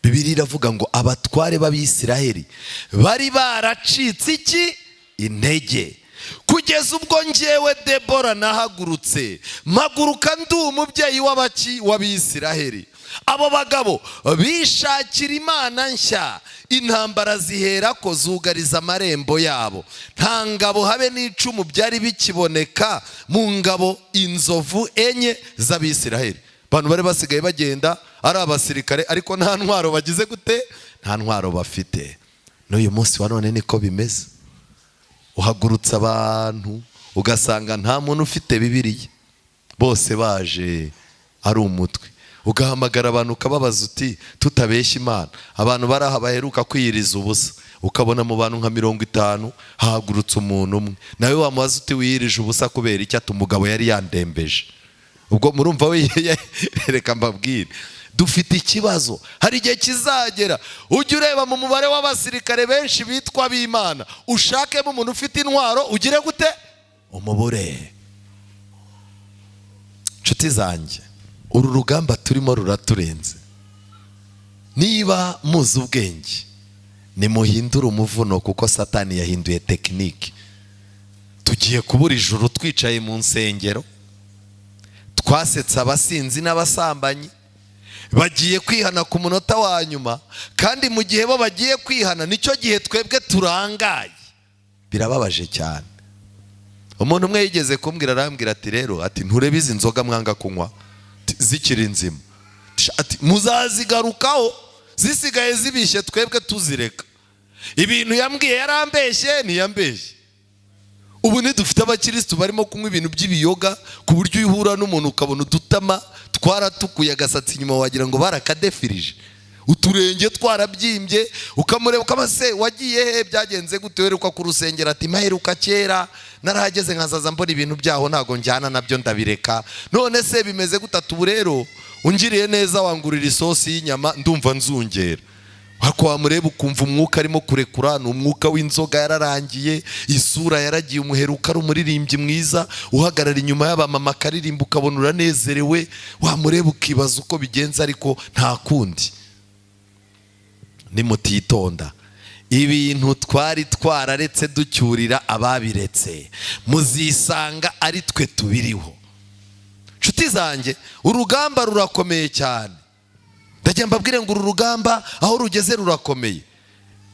Bibiliya iravuga ngo abatware b'Abisiraheli bari baracitse iki? Intege. Kugira Kugeza ubwo ngewe Debora nahagurutse, mpaguruka ndi umubyeyi w'abaki? W'Abisiraheli. Abo bagabo bishakira imana nshya, intambara zihera ko zugariza amarembo yabo. Nta ngabo habe n'icumu byari bikiboneka mu ngabo inzovu enye z'Abisiraheli. Abantu bari basigaye bagenda ari abasirikare, ariko nta ntwaro bagize gute? Nta ntwaro bafite. N'uyu munsi wa none niko bimeze. Uhagurutsa abantu, ugasanga nta muntu ufite Bibiliya, bose baje ari umutwe. Ugahamagara abantu, ukababaza uti: "Tutabeshya Imana, abantu bari aha baheruka kwiyiriza ubusa?" Ukabona mu bantu nka 50 hahagurutse umuntu umwe. Nawe wamubaza uti: "Wiyirije ubusa kubera icyo?" Ati: "Umugabo yari yandembeje." Ubwo murumva we. Reka mbabwire, dufite ikibazo. Hari igihe kizagera ujye ureba mu mubare w'abasirikare benshi bitwa b'Imana, ushakemo umuntu ufite intwaro, ugire gute? Umubure. Inshuti zanjye, uru rugamba turimo ruraturenze. Niba muzi ubwenge, nimuhindure umuvuno, kuko Satani yahinduye technique. Tugiye kubura ijuru twicaye mu nsengero, twasetse abasinzi n'abasambanyi. Bagiye kwihana ku munota wa nyuma, kandi mu gihe bo bagiye kwihana, nicyo gihe twebwe turangaye. Birababaje cyane. Umuntu umwe yigeze kumbwira, arambwira ati: "Rero," ati, "nturebe izi nzoga mwanga kunywa zikiri nzima," ati, "muzazigarukaho zisigaye zibishye, twebwe tuzireka." Ibintu yambwiye, yarambeshye? Ntiyambeshye. Ubu ntidufite abakirisitu barimo kunywa ibintu by'ibiyoga, ku buryo uhura n'umuntu ukabona udutama twaratukuye, agasatsi inyuma wagira ngo barakadefirije, uturenge twarabyimbye, ukamureba ukaba: "Se wagiye he? Byagenze gute? Weruka ku rusengero?" Ati: "Maheruka kera, narahageze nkazaza mbona ibintu byaho ntabwo njyana nabyo, ndabireka." "None se bimeze gute?" Ubu rero ungiriye neza wangurira isosi y'inyama, ndumva nzungera. Ariko wamureba ukumva umwuka arimo kurekura ni umwuka w'inzoga, yararangiye, isura yaragiye. Umuheruka ari umuririmbyi mwiza, uhagarara inyuma y'abamama akaririmba, ukabona uranezerewe. Wamureba ukibaza uko bigenza, ariko nta kundi. Nimutitonda, ibintu twari twararetse ducyurira ababiretse, muzisanga ari twe tubiriho. Nshuti zanjye, urugamba rurakomeye cyane. Ndagira mbabwire ngo uru rugamba aho rugeze rurakomeye.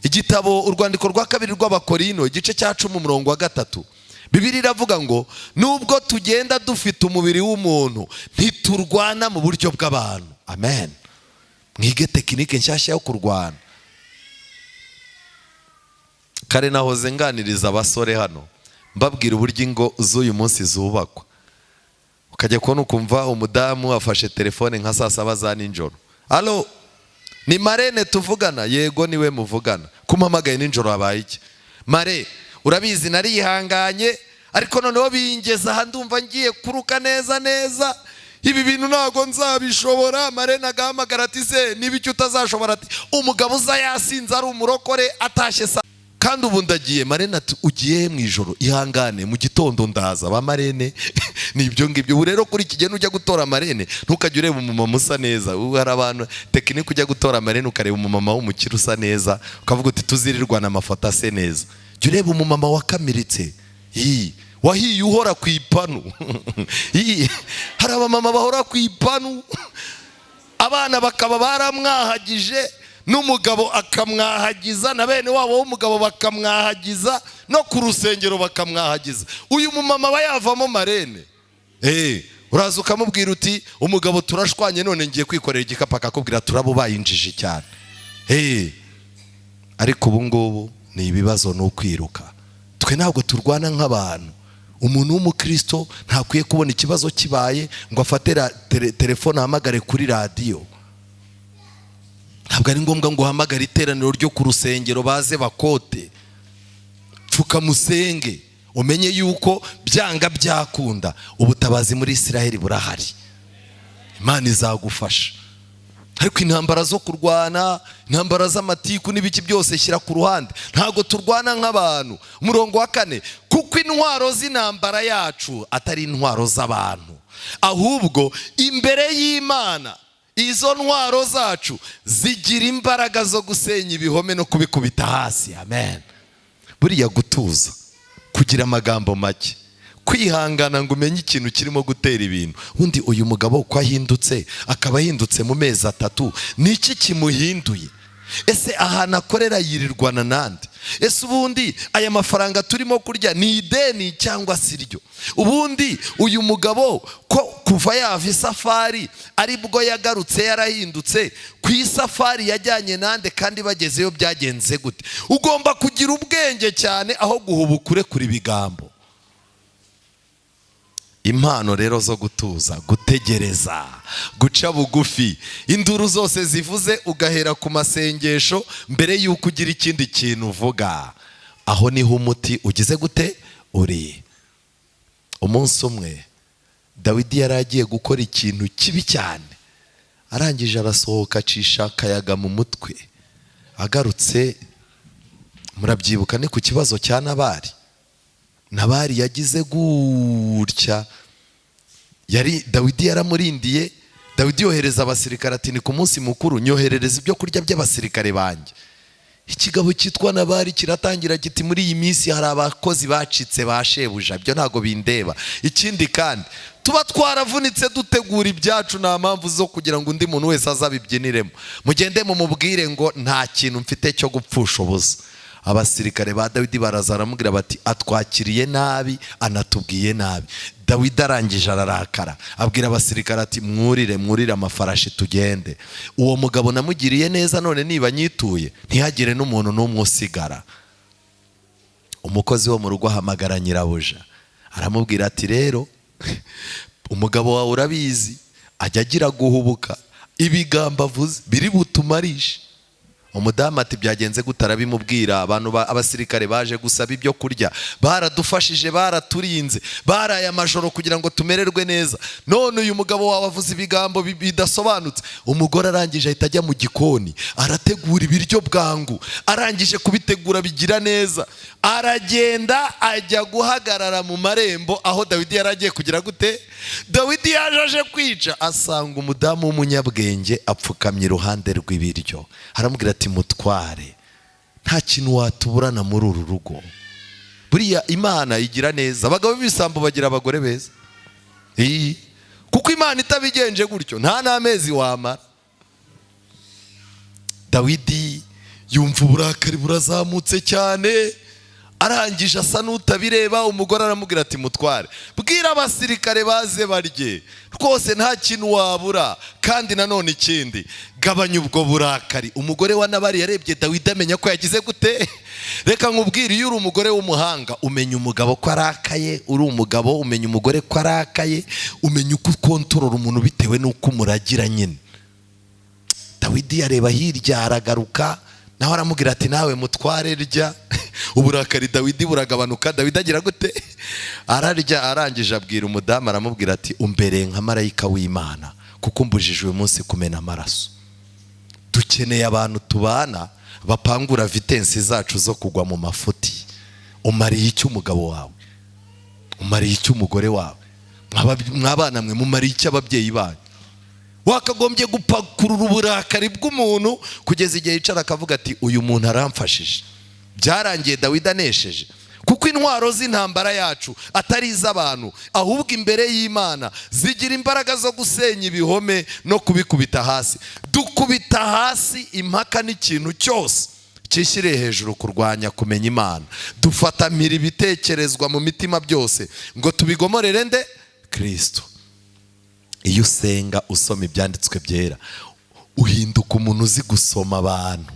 Igitabo Urwandiko rwa Kabiri rw'Abakorino, igice cya 10, umurongo wa 3, Bibiliya iravuga ngo: "Nubwo tugenda dufite umubiri w'umuntu, ntiturwana mu buryo bw'abantu." Amen. Mwige technique nshyashya yo kurwana. Kare nahoze nganiriza abasore hano, mbabwira uburyo ingo z'uyu munsi zubakwa. Ukajya kubona ukumva umudamu afashe telefone nka saa 7 za nijoro: "Allo, ni marraine tuvugana?" "Yego, niwe muvugana. Kumpamagaye nijoro habaye iki?" "Marraine, urabizi narihanganye, ariko noneho bingeza aha, ndumva ngiye kuruka neza neza. Ibi bintu ntabwo nzabishobora." Marraine agahamagara ati: "Se niba icyo utazashobora?" Ati: "Umugabo uza yasinze, ari umurokore, atashye sa, kandi ubu ndagiye." Marraine ati: "Ugiye mu ijoro? Ihangane, mu gitondo ndaza." Ba marraine ni ibyo ngibyo. Ubu rero kuri iki gihe, nujya gutora marraine, ntukajya ureba umumama usa neza. Ubu hari abantu technique, ujya gutora marraine ukareba umumama w'umukire usa neza, ukavuga uti: "Tuzirirwana amafoto ase neza." Jya ureba umumama wakamiritse, wahiye, uhora ku ipanu. Hari abamama bahora ku ipanu, abana bakaba baramwahagije, n'umugabo akamwahagiza, na bene wabo w'umugabo bakamwahagiza, no ku rusengero bakamwahagiza. Uyu mumama aba yavamo marraine. Uraza ukamubwira uti: "Umugabo turashwanye, none ngiye kwikorera igikapu." Akakubwira: "Turaba ubaye injiji cyane." Ariko ubu ngubu ni ibibazo, ni ukwiruka. Twe ntabwo turwana nk'abantu. Umuntu w'umukristo ntakwiye kubona ikibazo kibaye ngo afate telefone ahamagare kuri radiyo. Ntabwo ari ngombwa ngo uhamagare iteraniro ryo ku rusengero baze bakote. Pfukamusenge, umenye yuko byanga byakunda ubutabazi muri Israheli burahari, Imana izagufasha. Ariko intambara zo kurwana, intambara z'amatiku n'ibiki byose, shyira ku ruhande. Ntabwo turwana nk'abantu. Umurongo wa 4: "Kuko intwaro z'intambara yacu atari intwaro z'abantu, ahubwo imbere y'Imana izo ntwaro zacu zigira imbaraga zo gusenya ibihome no kubikubita hasi." Amen. Buriya gutuza, Kugira amagambo make, kwihangana ngo umenye ikintu kirimo gutera ibintu. Undi uyu mugabo uko ahindutse, akaba ahindutse mu mezi 3, ni iki kimuhinduye? Ese ahantu akorera yirirwana nande? Ese ubundi aya mafaranga turimo kurya ni ideni cyangwa si ryo? Ubundi uyu mugabo ko kuva yava isafari aribwo yagarutse yarahindutse, ku isafari yajyanye nande kandi bagezeyo byagenze gute? Ugomba kugira ubwenge cyane aho guhubuka urekura ibigambo. Impano rero zo gutuza, gutegereza, guca bugufi, induru zose zivuze ugahera ku masengesho mbere y'uko ugira ikindi kintu uvuga, aho niho umuti ugize gute uri. Umunsi umwe Dawidi yari agiye gukora ikintu kibi cyane, arangije arasohoka acisha akayaga mu mutwe. Agarutse, murabyibuka ni ku kibazo cya Nabali. Nabali yagize gutya, yari Dawidi yaramurindiye. Dawidi yohereza abasirikare ati ni ku munsi mukuru, nyoherereza ibyo kurya by'abasirikare banjye. Ikigabo cyitwa Nabali kiratangira kiti muri iyi minsi hari abakozi bacitse ba shebuja, ibyo ntabwo bindeba. Ikindi kandi tuba twaravunitse dutegura ibyacu, nta mpamvu zo kugira ngo undi muntu wese azabibyiniremo. Mugende mumubwire ngo nta kintu mfite cyo gupfusha ubusa. Abasirikare ba Dawidi baraza baramubwira bati atwakiriye nabi, anatubwiye nabi. Dawidi arangije ararakara, abwira abasirikare ati mwurire, mwurire amafarashi tugende. Uwo mugabo namugiriye neza, none niba nyituye ntihagire n'umuntu n'umwe usigara. Umukozi wo mu rugo ahamagara nyirabuja, aramubwira ati rero umugabo wawe urabizi ajya agira guhubuka, ibigambo avuze biri butumarishe. Umudamu ati byagenze gute? Arabimubwira. Abantu abasirikare baje gusaba ibyo kurya, baradufashije, baraturinze, baraye amajoro kugira ngo tumererwe neza, none uyu mugabo wawe avuze ibigambo bidasobanutse. Umugore arangije ahita ajya mu gikoni, arategura ibiryo bwangu, arangije kubitegura bigira neza, aragenda ajya guhagarara mu marembo aho Dawidi yari agiye kugira gute. Dawidi yaje aje kwica, asanga umudamu w'umunyabwenge apfukamye iruhande rw'ibiryo. Aramubwira ati mutware, nta kintu watuburana muri uru rugo. Buriya Imana igira neza, abagabo b'ibisambo bagira abagore beza. Kuko Imana itabigenje gutyo nta n'amezi wamara. Dawidi yumva uburakari burazamutse cyane, arangije asa n'utabireba. Umugore aramubwira ati mutware, bwira abasirikare baze barye, rwose nta kintu wabura. Kandi nanone ikindi, gabanya ubwo burakari. Umugore wa Nabali yarebye Dawidi amenya ko yagize gute. Reka nkubwire, iyo uri umugore w'umuhanga umenya umugabo ko arakaye, uri umugabo umenya umugore ko arakaye, umenya uko ukontorora umuntu bitewe n'uko umuragira nyine. Dawidi yareba hirya aragaruka, nawe aramubwira ati nawe mutware rya. Uburakari Dawidi buragabanuka. Dawidi agira gute? Ararya. Arangije abwira umudamu, aramubwira ati umbereye nka marayika w'Imana kuko umbujije uyu munsi kumena amaraso. Dukeneye abantu tubana bapangura vitesse zacu zo kugwa mu mafuti. Umariye icyo umugabo wawe? Umariye icyo umugore wawe? Mwabana mwe, mumariye icyo ababyeyi banyu? Wakagombye gupakurura uburakari bw'umuntu kugeza igihe yicara akavuga ati uyu muntu aramfashije. Byarangiye Dawidi anesheje, kuko intwaro z'intambara yacu atari iz'abantu, ahubwo imbere y'Imana zigira imbaraga zo gusenya ibihome no kubikubita hasi. Dukubita hasi impaka n'ikintu cyose cyishyiriye hejuru kurwanya kumenya Imana. Dufatamira ibitekerezwa mu mitima byose ngo tubigomorere nde? Kirisito. Iyo usenga usoma ibyanditswe byera, uhinduka umuntu uzi gusoma abantu.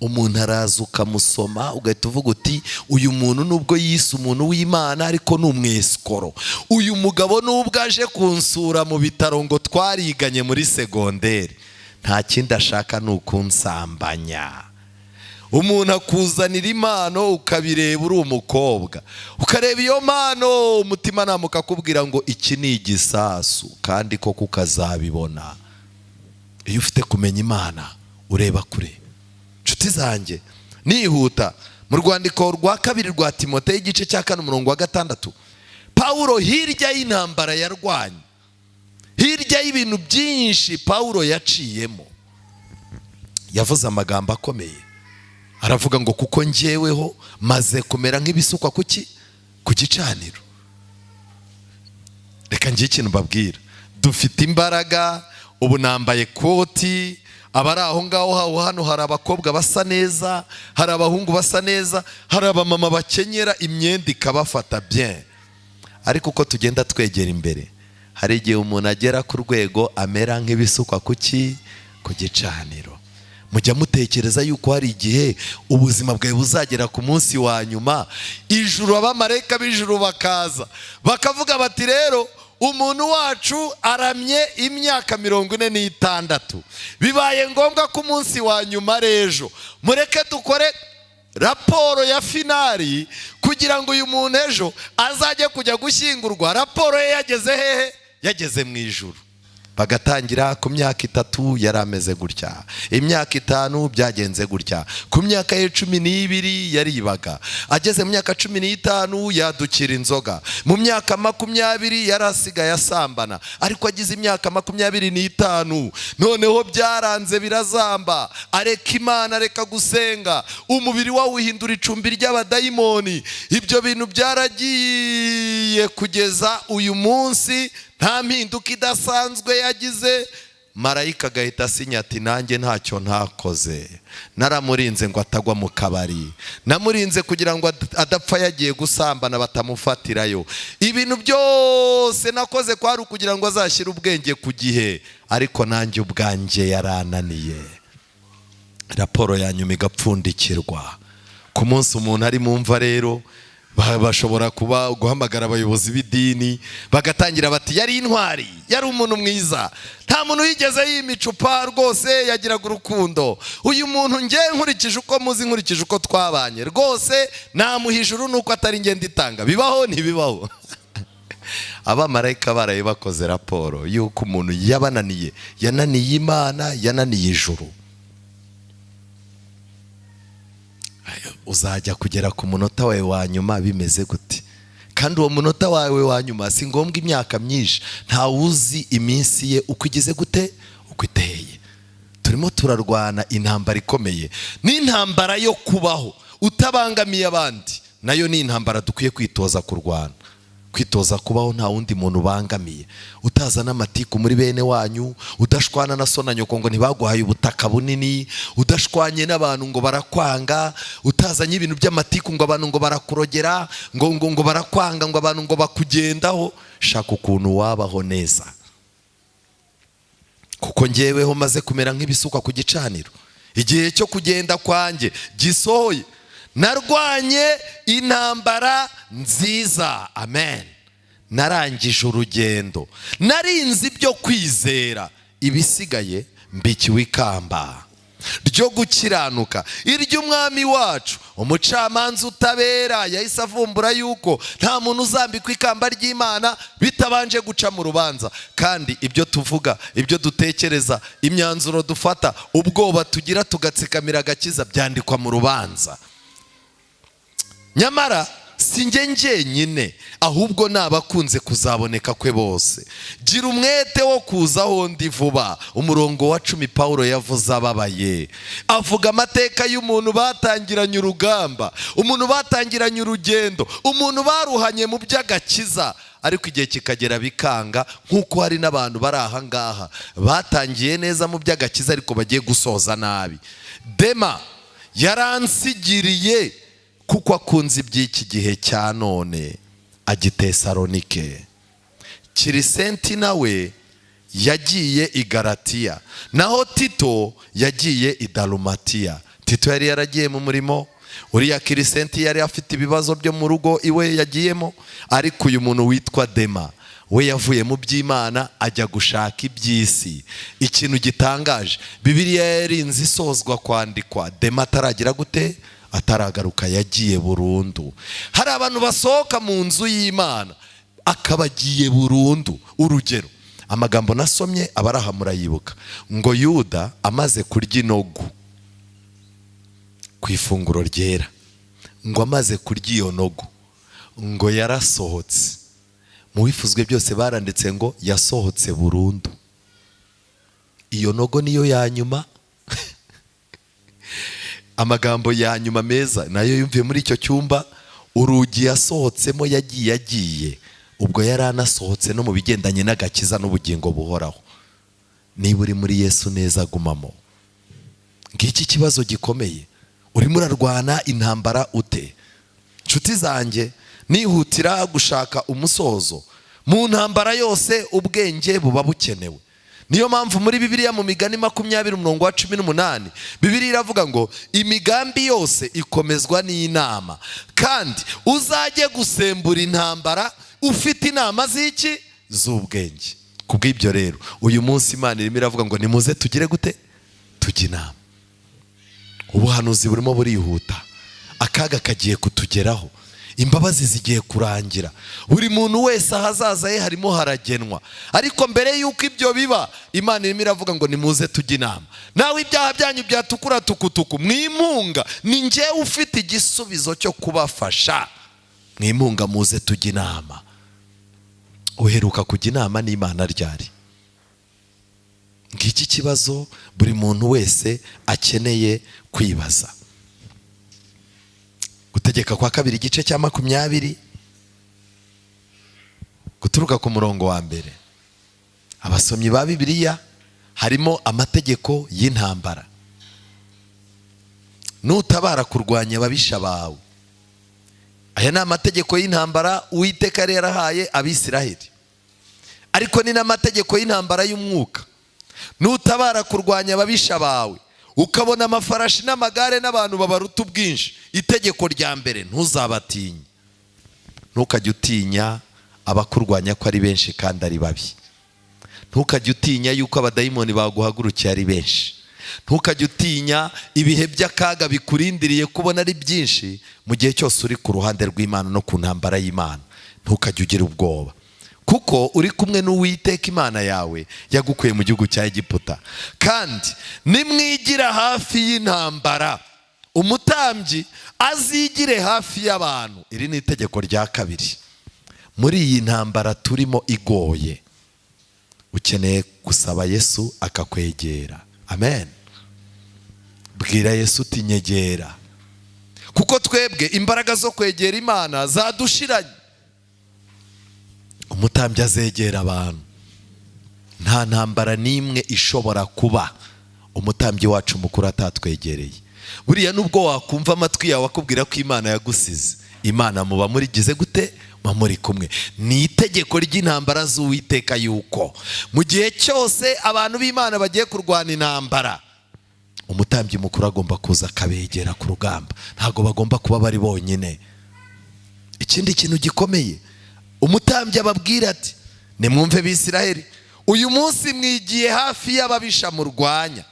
Umuntu araza ukamusoma, ugahita uvuga uti uyu muntu nubwo yise umuntu w'Imana ariko ni umwesikoro. Uyu mugabo nubwo aje kunsura mu bitaro ngo twariganye muri segonderi, nta kindi ashaka ni ukunsambanya. Umuntu akuzanira impano ukabireba, uri umukobwa ukareba iyo mpano, umutimanama ukakubwira ngo iki ni igisasu, kandi koko ukazabibona. Iyo ufite kumenya Imana ureba kure. Inshuti zanjye, nihuta, mu rwandiko rwa kabiri rwa Timoteyo, igice cya 4, umurongo wa 6, Pawulo hirya y'intambara yarwanye, hirya y'ibintu byinshi Pawulo yaciyemo, yavuze amagambo akomeye. Aravuga ngo kuko njyeweho maze kumera nk'ibisukwa kuki ku gicaniro. Reka ngire ikintu mbabwira. Dufite imbaraga, ubu nambaye koti, abari aho ngaho hano hari abakobwa basa neza, hari abahungu basa neza, hari abamama bakenyera imyenda ikabafata bien. Ariko uko tugenda twegera imbere, hari igihe umuntu agera ku rwego amera nk'ibisukwa kuki ku gicaniro. Mujya mutekereza yuko hari igihe ubuzima bwawe buzagera ku munsi wa nyuma, ijuru, abamarayika b'ijuru bakaza bakavuga bati: "Rero umuntu wacu aramye imyaka 46, bibaye ngombwa ko umunsi wa nyuma ari ejo, mureke dukore raporo ya finale kugira ngo uyu muntu ejo azajye kujya gushyingurwa raporo ye yageze hehe? Yageze mu ijuru." Bagatangira: ku myaka 3 yari ameze gutya, imyaka 5 byagenze gutya, ku myaka ye 12 yaribaga, ageze mu myaka 15 yadukira inzoga, mu myaka 20 yari asigaye asambana, ariko agize imyaka 25 noneho byaranze birazamba, areka Imana, areka gusenga, umubiri we awuhindura icumbi ry'abadayimoni. Ibyo bintu byaragiye kugeza uyu munsi, nta mpinduka idasanzwe yagize. Marayika agahita asinya ati: "Nanjye ntacyo ntakoze, naramurinze ngo atagwa mu kabari, namurinze kugira ngo adapfa yagiye gusambana batamufatirayo, ibintu byose nakoze kwari ukugira ngo azashyire ubwenge ku gihe, ariko nanjye ubwanjye yarananiye." Raporo ya nyuma igapfundikirwa ku munsi umuntu ari mu mva. Rero bashobora kuba guhamagara abayobozi b'idini, bagatangira bati: "Yari intwari, yari umuntu mwiza, nta muntu wigeze yima icupa rwose, yagiraga urukundo. Uyu muntu nge nkurikije uko muzi, nkurikije uko twabanye, rwose namuha ijuru nuko atari ngenda itanga." Bibaho ntibibaho? Abamarayika baraye bakoze raporo y'uko umuntu yabananiye, yananiye Imana, yananiye ijuru. Uzajya kugera ku munota wawe wa nyuma bimeze gute? Kandi uwo munota wawe wa nyuma si ngombwa imyaka myinshi, ntawuzi iminsi ye uko igize gute, uko iteye. Turimo turarwana intambara ikomeye, n'intambara yo kubaho utabangamiye abandi nayo ni intambara dukwiye kwitoza kurwana, kwitoza kubaho nta wundi muntu ubangamiye, utaza n'amatiku muri bene wanyu, udashwana na so na nyoko ngo ntibaguhaye ubutaka bunini, udashwanye n'abantu ngo barakwanga, utazanye ibintu by'amatiku ngo abantu ngo barakurogera, ngo barakwanga, ngo abantu ngo bakugendaho. Shaka ukuntu wabaho neza, kuko ngeweho maze kumera nk'ibisukwa ku gicaniro, igihe cyo kugenda kwanjye gisohoye. Narwanye intambara nziza, amen, narangije urugendo, narinze ibyo kwizera, ibisigaye mbikiwe ikamba ryo gukiranuka iry'umwami wacu umucamanza utabera. Yahise avumbura yuko nta muntu uzambikwa ikamba ry'Imana bitabanje guca mu rubanza. Kandi ibyo tuvuga, ibyo dutekereza, imyanzuro dufata, ubwoba tugira tugatsikamira agakiza, byandikwa mu rubanza. Nyamara si njye njyenyine, ahubwo ni abakunze kuzaboneka kwe bose. Gira umwete wo kuza aho ndi vuba. Umurongo wa 10, Paul yavuze ababaye, avuga amateka y'umuntu batangiranye urugamba, umuntu batangiranye urugendo, umuntu baruhanye mu by'agakiza, ariko igihe kikagera bikanga, nk'uko hari n'abantu bari aha ngaha batangiye neza mu by'agakiza ariko bagiye gusoza nabi. Dema yaransigiriye kuko akunze iby'iki gihe cya none, ajya i Tesalonike. Kirisenti nawe yagiye i Garatiya, naho Tito yagiye i Darumatiya. Tito yari yaragiye mu murimo, uriya Kirisenti yari afite ibibazo byo mu rugo iwe yagiyemo, ariko uyu muntu witwa Dema we yavuye mu by'Imana ajya gushaka iby'isi. Ikintu gitangaje, Bibiliya yarinze isozwa kwandikwa Dema ataragira gute? Ataragaruka, yagiye burundu. Hari abantu basohoka mu nzu y'Imana akaba agiye burundu. Urugero, amagambo nasomye abaraha murayibuka, ngo Yuda amaze kurya inogu ku ifunguro ryera, ngo amaze kurya iyo nogu ngo yarasohotse. Mu bifuzwe byose baranditse ngo yasohotse burundu. Iyo nogo niyo ya nyuma. Amagambo ya nyuma meza nayo yumviye muri icyo cyumba. Urugi yasohotsemo yagiye agiye, ubwo yari anasohotse no mu bigendanye n'agakiza n'ubugingo buhoraho. Niba uri muri Yesu neza, gumamo. Ngiki kibazo gikomeye: urimo urarwana intambara ute? Nshuti zanjye, nihutira gushaka umusozo, mu ntambara yose ubwenge buba bukenewe. Niyo mpamvu muri Bibiliya, mu Migani 20 umurongo wa 18, Bibiliya iravuga ngo: "Imigambi yose ikomezwa n'inama, kandi uzajye gusembura intambara ufite inama z'iki? Z'ubwenge." Ku bw'ibyo rero, uyu munsi Imana irimo iravuga ngo: "Nimuze tugire gute? Tujye inama." Ubuhanuzi burimo burihuta, akaga kagiye kutugeraho, imbabazi zigiye kurangira, buri muntu wese ahazaza he harimo haragenwa. Ariko mbere y'uko ibyo biba, Imana irimo iravuga ngo: "Nimuze tujye inama." Nawe ibyaha byanyu byatukura tukutuku, mwimunga, ni njyewe ufite igisubizo cyo kubafasha. Mwimunga, muze tujye inama. Uheruka kujya inama n'Imana ryari? Ngiki kibazo buri muntu wese akeneye kwibaza. Gutegeka kwa Kabiri igice cya 20, guturuka ku murongo wa 1. Abasomyi ba Bibiliya, harimo amategeko y'intambara. Nutabara kurwanya ababisha bawe, aya ni amategeko y'intambara Uwiteka yari yarahaye Abisiraheli, ariko ni n'amategeko y'intambara y'umwuka. Nutabara kurwanya ababisha bawe, ukabona amafarashi n'amagare n'abantu babaruta ubwinshi, itegeko rya mbere: ntuzabatinye. Ntukajye utinya abakurwanya ko ari benshi kandi ari babi. Ntukajye utinya yuko abadayimoni baguhagurukiye ari benshi. Ntukajye utinya ibihe by'akaga bikurindiriye kubona ari byinshi. Mu gihe cyose uri ku ruhande rw'Imana no ku ntambara y'Imana, ntukajye ugira ubwoba, kuko uri kumwe n'Uwiteka Imana yawe yagukuye mu gihugu cya Egiputa. Kandi nimwigira hafi y'intambara, umutambyi azigire hafi y'abantu. Iri ni itegeko rya kabiri. Muri iyi ntambara turimo igoye, ukeneye gusaba Yesu akakwegera. Amen. Bwira Yesu uti: "Nyegera," kuko twebwe imbaraga zo kwegera Imana zadushiranye. Umutambyi azegera abantu. Nta ntambara n'imwe ishobora kuba umutambyi wacu mukuru atatwegereye. Buriya nubwo wakumva amatwi yawe akubwira ko Imana yagusize, Imana muba murigize gute? Muba muri kumwe. Ni itegeko ry'intambara z'Uwiteka yuko mu gihe cyose abantu b'Imana bagiye kurwana intambara, umutambyi mukuru agomba kuza akabegera ku rugamba. Ntabwo bagomba kuba bari bonyine. Ikindi kintu gikomeye, umutambyi ababwira ati: "Nimwumve Bisiraheli, uyu munsi mwigiye hafi y'ababisha murwanya.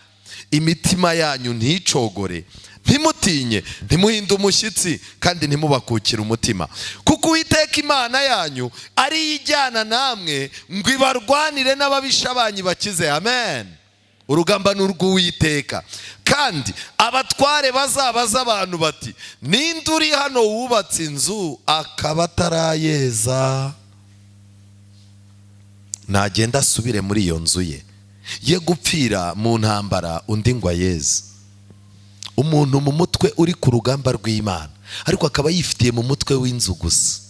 Imitima yanyu nticogore, ntimutinye, ntimuhinde umushyitsi kandi ntimubakukire umutima, kuko Uwiteka Imana yanyu ariyo ijyana namwe ngo ibarwanire n'ababisha banyu, bakize." Amen. Urugamba ni urw'Uwiteka. Kandi abatware bazabaza abantu bati: "Ninde uri hano wubatse inzu akaba atarayeza? Nagenda asubire muri iyo nzu ye, ye gupfira mu ntambara undi ngo ayeze." Umuntu mu mutwe uri ku rugamba rw'Imana, ariko akaba yifitiye mu mutwe w'inzu gusa.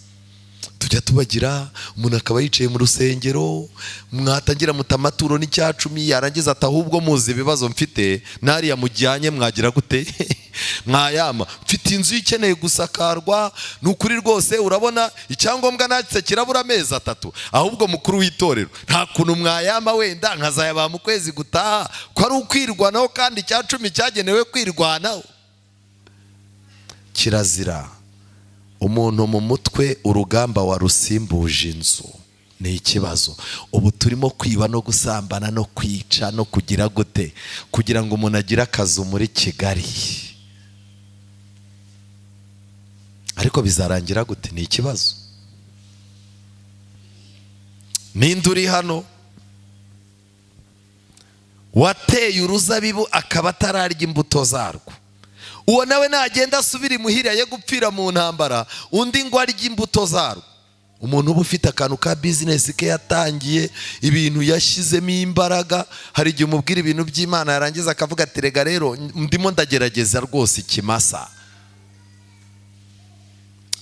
Tujya tubagira, umuntu akaba yicaye mu rusengero, mwatangira mutamaturo n'icyacumi, yarangiza ati: "Ahubwo muzi ibibazo mfite, nariya mujyanye mwagira gute? Mwayama. Mfite inzu ikeneye gusakarwa, ni ukuri rwose urabona icyangombwa natse kirabura amezi 3. Ahubwo mukuru w'itorero, nta kuntu mwayama wenda nkazayabaha mu kwezi gutaha?" Ko ari ukwirwanaho, kandi icyacumi cyagenewe kwirwanaho. Kirazira. Umuntu mu mutwe urugamba warusimbuje inzu, ni ikibazo. Ubu turimo kwiba no gusambana no kwica no kugira gute kugira ngo umuntu agire akazu muri Kigali, ariko bizarangira gute? Ni ikibazo. Ninde uri hano wateye uruzabibu akaba atararya imbuto zarwo? Uwo nawe nagenda asubira imuhira, ye gupfira mu ntambara undi ngo arye imbuto zarwo. Umuntu uba ufite akantu ka bizinesi ke yatangiye, ibintu yashyizemo imbaraga, hari igihe umubwira ibintu by'Imana yarangiza akavuga ati rega rero ndimo ndagerageza rwose ikimasa.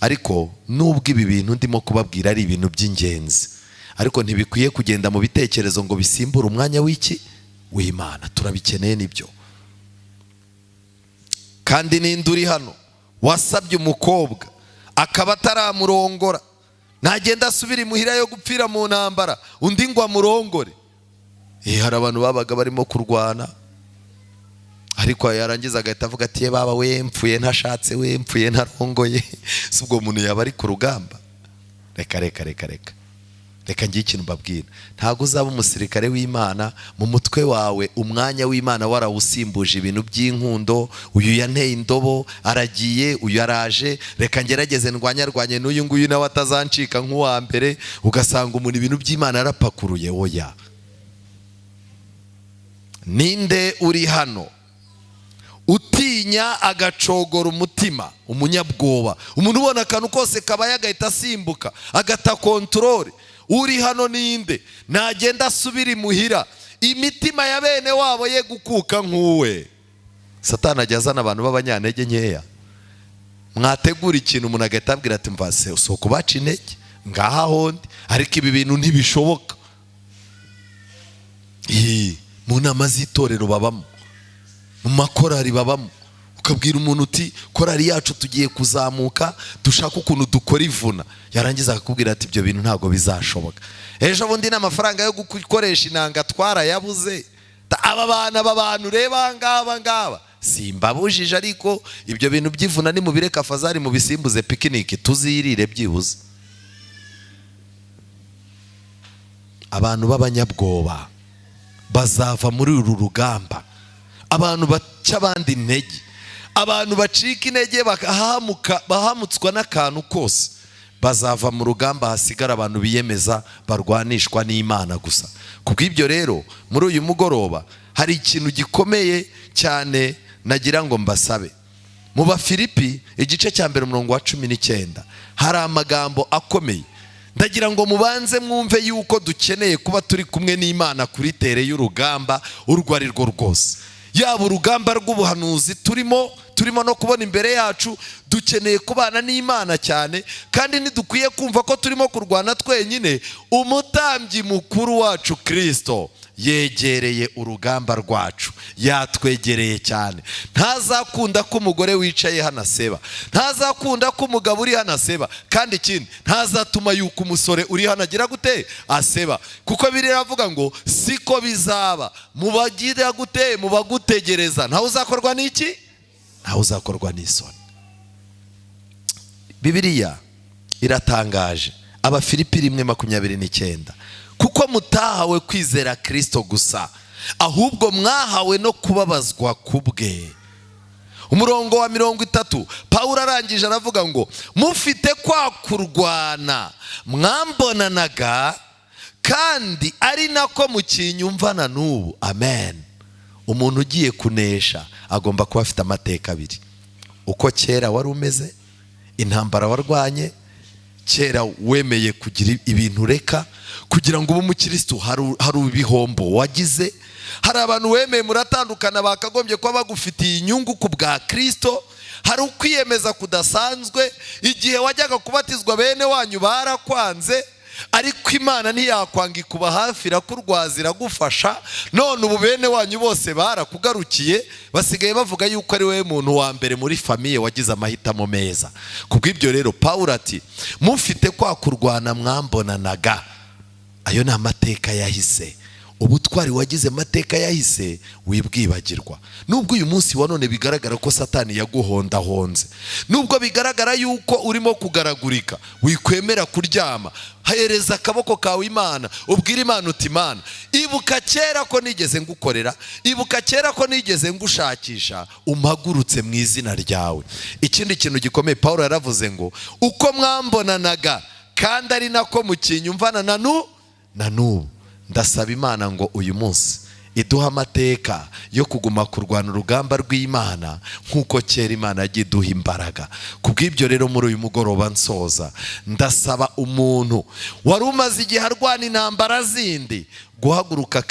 Ariko nubwo ibi bintu ndimo kubabwira ari ibintu by'ingenzi, ariko ntibikwiye kugenda mu bitekerezo ngo bisimbure umwanya w'iki w'Imana. Turabikeneye nibyo. Kandi ninde uri hano wasabye umukobwa akaba ataramurongora, ntagenda asubira imuhira yo gupfira mu ntambara, undi ngo amurongore? Hari abantu babaga barimo kurwana, ariko yarangiza agahita avuga ati ye baba we mpfuye ntashatse, we mpfuye ntarongoye. Si ubwo muntu yaba ari ku rugamba? Reka reka reka reka reka ngire ikintu mbabwira. Ntabwo uzaba umusirikare w'Imana mu mutwe wawe umwanya w'Imana warawusimbuje ibintu by'inkundo. Uyu yanteye indobo aragiye, uyu araje, reka ngerageze ndwanyarwanye n'uyu nguyu nawe atazancika nk'uwa mbere. Ugasanga umuntu ibintu by'Imana yarapakuruye. Oya. Ninde uri hano utinya agacogora umutima, umunyabwoba, umuntu ubona akantu kose kabaye agahita asimbuka agata contrôle? Uri hano ninde? Nagenda asubira imuhira, imitima ya bene wabo ye gukuka nk'uwe. Satani ajya azana abantu b'abanyantege nkeya. Mwategura ikintu, umuntu agahita abwira ati mvase si ukubaca intege, ngaha hondi, ariko ibi bintu ntibishoboka. Mu nama z'itorero babamo, mu makorari babamo. Ukabwira umuntu uti korari yacu tugiye kuzamuka, dushaka ukuntu dukora ivuna, yarangiza akakubwira ati ibyo bintu ntabwo bizashoboka. Ejo bundi n'amafaranga yo gukoresha inanga twarayabuze. Aba bantu, aba bantu reba ngaba ngaba, simbabujije, ariko ibyo bintu by'ivuna nimubireka, fazari mubisimbuze pikiniki tuzirire byibuze. Abantu b'abanyabwoba bazava muri uru rugamba. Abantu baca abandi intege, abantu bacika intege, bahamutswa n'akantu kose, bazava mu rugamba, hasigara abantu biyemeza barwanishwa n'Imana gusa. Kubw'ibyo rero, muri uyu mugoroba hari ikintu gikomeye cyane nagira ngo mbasabe. Mu Bafilipi igice cya 1 umurongo wa 19 hari amagambo akomeye. Ndagira ngo mubanze mwumve yuko dukeneye kuba turi kumwe n'Imana kuri tere y'urugamba urwo ari rwo rwose, yaba urugamba rw'ubuhanuzi turimo no kubona imbere yacu. Dukeneye kubana n'Imana cyane, kandi ntidukwiye kumva ko turimo kurwana twenyine. Umutambyi mukuru wacu Kristo yegereye urugamba rwacu, yatwegereye cyane. Ntazakunda ko umugore wicaye hano aseba, ntazakunda ko umugabo uri hano aseba, kandi ikindi ntazatuma yuko umusore uri hano agira gute aseba, kuko biravuga ngo siko bizaba mubagira gute mubagutegereza, ntawe uzakorwa n'iki, ntawe uzakorwa n'isoni. Bibiliya iratangaje. Abafilipi 1:29, kuko mutahawe kwizera Kristo gusa, ahubwo mwahawe no kubabazwa kubwe. Umurongo wa 30, Pawulo arangije aravuga ngo mufite kwa kurwana mwambonanaga, kandi ari nako mukinyumvana n'ubu. Amen. Umuntu ugiye kunesha agomba kuba afite amateka abiri: uko kera wari umeze, intambara warwanye kera, wemeye kugira ibintu ureka kugira ngo ube umukirisitu, hari ibihombo wagize, hari abantu wemeye muratandukana bakagombye kuba bagufitiye inyungu ku bwa Kristo, hari ukwiyemeza kudasanzwe, igihe wajyaga kubatizwa bene wanyu barakwanze, ariko Imana ntiyakwanga, ikuba hafi, irakurwaza, iragufasha. None ubu bene wanyu bose barakugarukiye, basigaye bavuga yuko ari wowe muntu wa mbere muri famille wagize amahitamo meza. Kubw'ibyo rero Pawulo ati mufite kwa kurwana mwambonanaga, ayo ni amateka yahise. Ubutwari wagize amateka yahise wibwibagirwa. Nubwo uyu munsi wa none bigaragara ko Satani yaguhondahonze, nubwo bigaragara yuko urimo kugaragurika, wikwemera kuryama. Hereza akaboko kawe Imana, ubwire Imana uti Imana, ibuka kera ko nigeze ngukorera, ibuka kera ko nigeze ngushakisha, umpagurutse mu izina ryawe. Ikindi kintu gikomeye Pawulo yaravuze ngo uko mwambonanaga kandi ari nako mukinyumvana na n'ubu. Ndasaba Imana ngo uyu munsi Iduha amateka yo kuguma kurwana urugamba rw'Imana nk'uko kera Imana yagiye iduha imbaraga. Ku bw'ibyo rero, muri uyu mugoroba nsoza, ndasaba umuntu wari umaze igihe arwana intambara zindi guhaguruka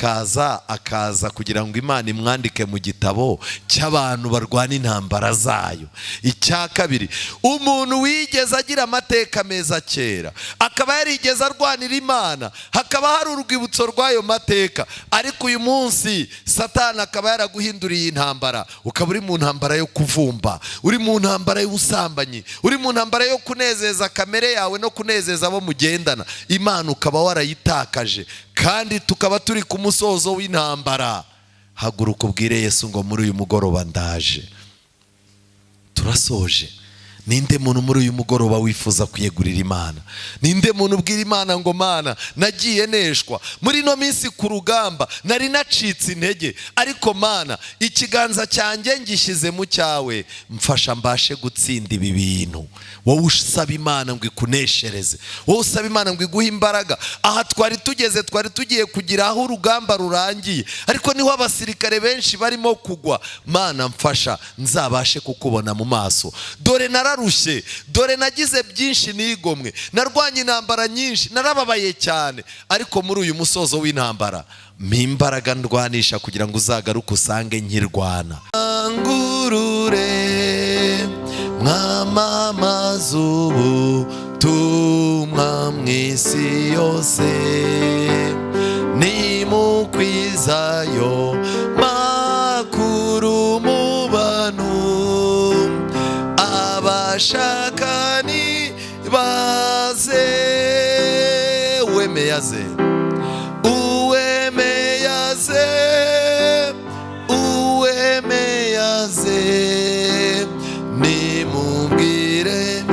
akaza kugira ngo Imana imwandike mu gitabo cy'abantu barwana intambara zayo. Icya kabiri, umuntu wigeze agira amateka meza kera, akaba yarigeze arwanira Imana, hakaba hari urwibutso rw'ayo mateka, ariko uyu munsi Satani akaba yaraguhinduriye intambara, ukaba uri mu ntambara yo kuvumba, uri mu ntambara y'ubusambanyi, uri mu ntambara yo kunezeza kamere yawe no kunezeza abo mugendana, Imana ukaba warayitakaje, kandi tukaba turi ku musozo w'intambara, haguruka ubwire Yesu ngo: "Muri uyu mugoroba ndaje." Turasoje. Ninde muntu muri uyu mugoroba wifuza kwiyegurira Imana? Ninde muntu ubwira Imana ngo: "Mana, nagiye neshwa muri ino minsi ku rugamba, nari nacitse intege, ariko Mana, ikiganza cyanjye ngishyize mu cyawe, mfasha mbashe gutsinda ibi bintu"? Wowe usaba Imana ngo ikuneshereze, wowe usaba Imana ngo iguhe imbaraga. Aha twari tugeze, twari tugiye kugira aho urugamba rurangiye, ariko niho abasirikare benshi barimo kugwa. "Mana, mfasha nzabashe kukubona mu maso. Dore nararushye, dore nagize byinshi nigomwe, narwanye intambara nyinshi, narababaye cyane, ariko muri uyu musozo w'intambara mpa imbaraga ndwanisha kugira ngo uzagaruke usange nkirwana." Ngurure mwamamaza ubutumwa mu isi yose, nimukwizayo makuru mu bantu, abashaka ni baze. Uwemeyaze, uwemeyaze, uwemeyaze, nimubwire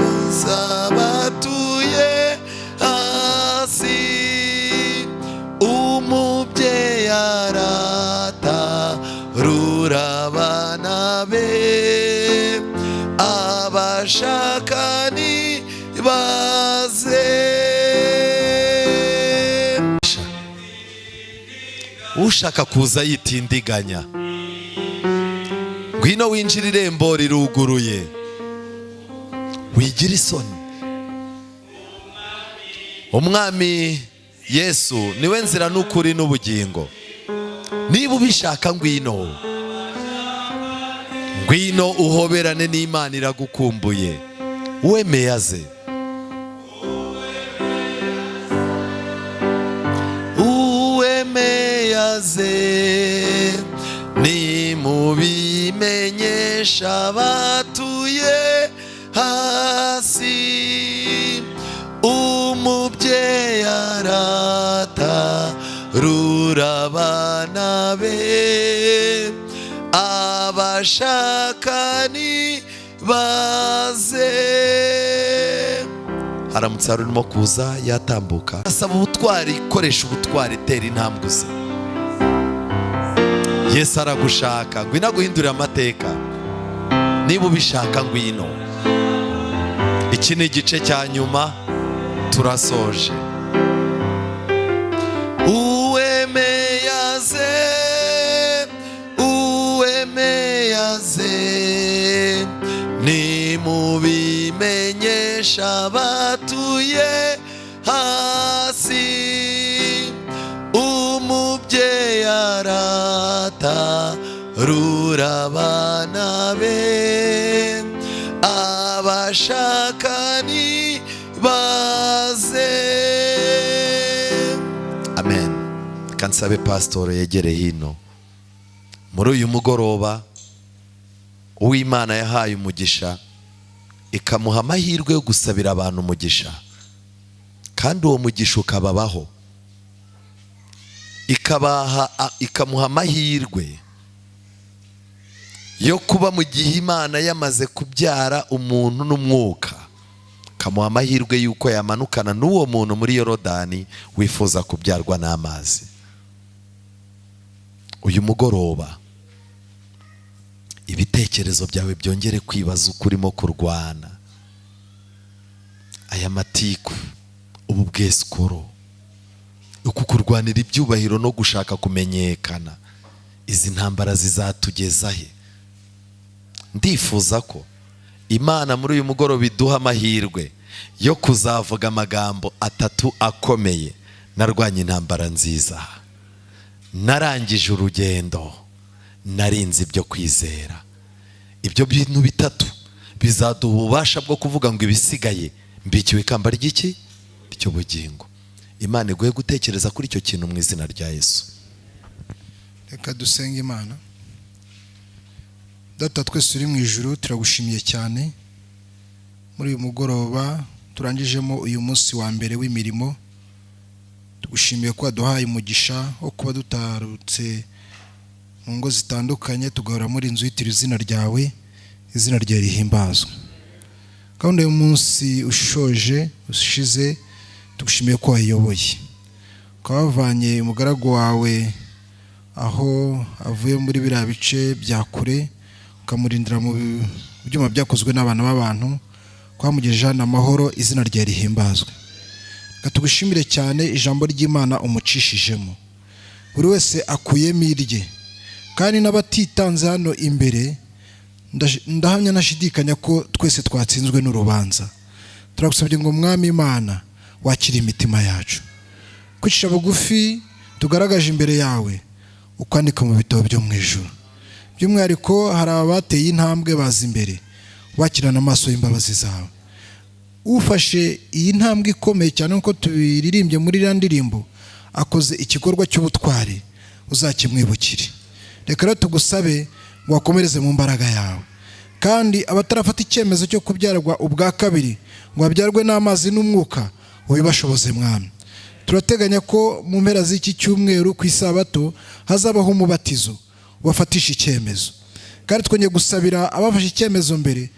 abatuye hasi, umubyeyi aratarura abana be, abashaka ni baze. Ushaka kuza yitindiganya, ngwino winjire, irembo riruguruye, wigira isoni. Umwami Yesu niwe nzira n'ukuri n'ubugingo. Niba ubishaka, ngwino, ngwino uhoberane n'Imana, iragukumbuye. Wemeye aze. Uwemeye aze, nimubimenyesha abatuye hasi, umubyeyi aratarura abana be, abashaka ni baze. Haramutse hari urimo kuza, yatambuka. Asaba ubutwari, koresha ubutwari, tera intambwe uze. Yesu aragushaka, ngwino aguhindurire amateka. Niba ubishaka, ngwino. Iki ni igice cya nyuma, turasoje. Uwemeyaze, uwemeyaze, nimubimenyesha abatuye hasi, umubyeyi aratarura abana be, abashaka ni baze. Amen. Kansabe pasitoro yegere hino. Muri uyu mugoroba, uw'Imana yahaye umugisha, ikamuha amahirwe yo gusabira abantu umugisha, kandi uwo mugisha ukababaho, ikabaha, ikamuha amahirwe yo kuba mu gihe Imana yamaze kubyara umuntu n'umwuka, ikamuha amahirwe y'uko yamanukana n'uwo muntu muri Yorodani wifuza kubyarwa n'amazi. Uyu mugoroba ibitekerezo byawe byongere kwibaza uko urimo kurwana aya matiku, ubu bwesikoro, uku kurwanira ibyubahiro no gushaka kumenyekana. Izi ntambara zizatugeza he? Ndifuza ko Imana muri uyu mugoroba iduha amahirwe yo kuzavuga amagambo atatu akomeye: narwanye intambara nziza, narangije urugendo, narinze ibyo kwizera. Ibyo bintu bitatu bizaduha ububasha bwo kuvuga ngo ibisigaye mbikiwe ikamba ry'iki? Ry'ubugingo. Imana iguhe gutekereza kuri icyo kintu mu izina rya Yesu. Reka dusenge Imana. Data twese uri mu ijuru, turagushimiye cyane muri uyu mugoroba turangijemo uyu munsi wa mbere w'imirimo. Tugushimiye ko waduhaye umugisha wo kuba dutarutse mu ngo zitandukanye, tugahora muri inzu yitira izina ryawe. Izina ryawe rihimbazwa. Gahunda y'umunsi ushoje ushize, tugushimiye ko wayiyoboye, ukaba wavanye umugaragu wawe aho avuye muri biriya bice bya kure, ukamurindira mu byuma byakozwe n'abana b'abantu, twamugejeje hano amahoro. Izina rye rihimbazwe. Reka tugushimire cyane ijambo ry'Imana umucishijemo, buri wese akuyemo irye, kandi n'abatitanze hano imbere, ndahamya ntashidikanya ko twese twatsinzwe n'urubanza. Turagusabye ngo, Mwami Imana, wakire imitima yacu, kwicisha bugufi tugaragaje imbere yawe, ukwandika mu bitabo byo mu ijuru. By'umwihariko hari abateye intambwe baza imbere, wakirana amaso y'imbabazi zawe. Ufashe iyi ntambwe ikomeye cyane, nk'uko tubiririmbye muri iriya ndirimbo, akoze igikorwa cy'ubutwari, uzakimwibukire. Reka rero tugusabe ngo wakomereze mu mbaraga yawe, kandi abatarafata icyemezo cyo kubyarwa ubwa kabiri ngo babyarwe n'amazi n'umwuka, ubibashoboze, Mwami. Turateganya ko mu mpera z'iki cyumweru ku isabato hazabaho umubatizo, ubafatisha icyemezo. Kandi twongeye gusabira abafashe icyemezo mbere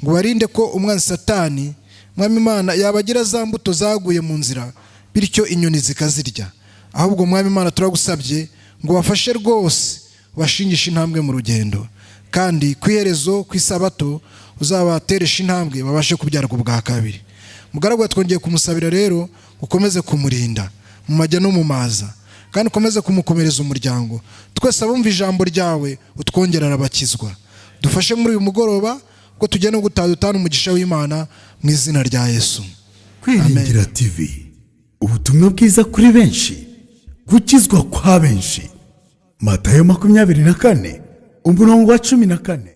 ngo barinde ko umwanzi Satani, Mwami Imana, yabagira za mbuto zaguye mu nzira, bityo inyoni zikazirya. Ahubwo, Mwami Imana, turagusabye ngo bafashe rwose, bashingishe intambwe mu rugendo, kandi ku iherezo ku isabato uzabateresha intambwe babashe kubyarwa ubwa kabiri. Mugaragu twongeye kumusabira rero, ukomeze kumurinda mu majya no mu maza, kandi ukomeze kumukomereza umuryango. Twese abumva ijambo ryawe, utwongerera abakizwa. Dufashe muri uyu mugoroba ko tujya no gutaha dutana umugisha w'Imana mu izina rya Yesu. Kwiringira TV, ubutumwa bwiza kuri benshi, gukizwa kwa benshi. Matayo 24 umurongo wa 14.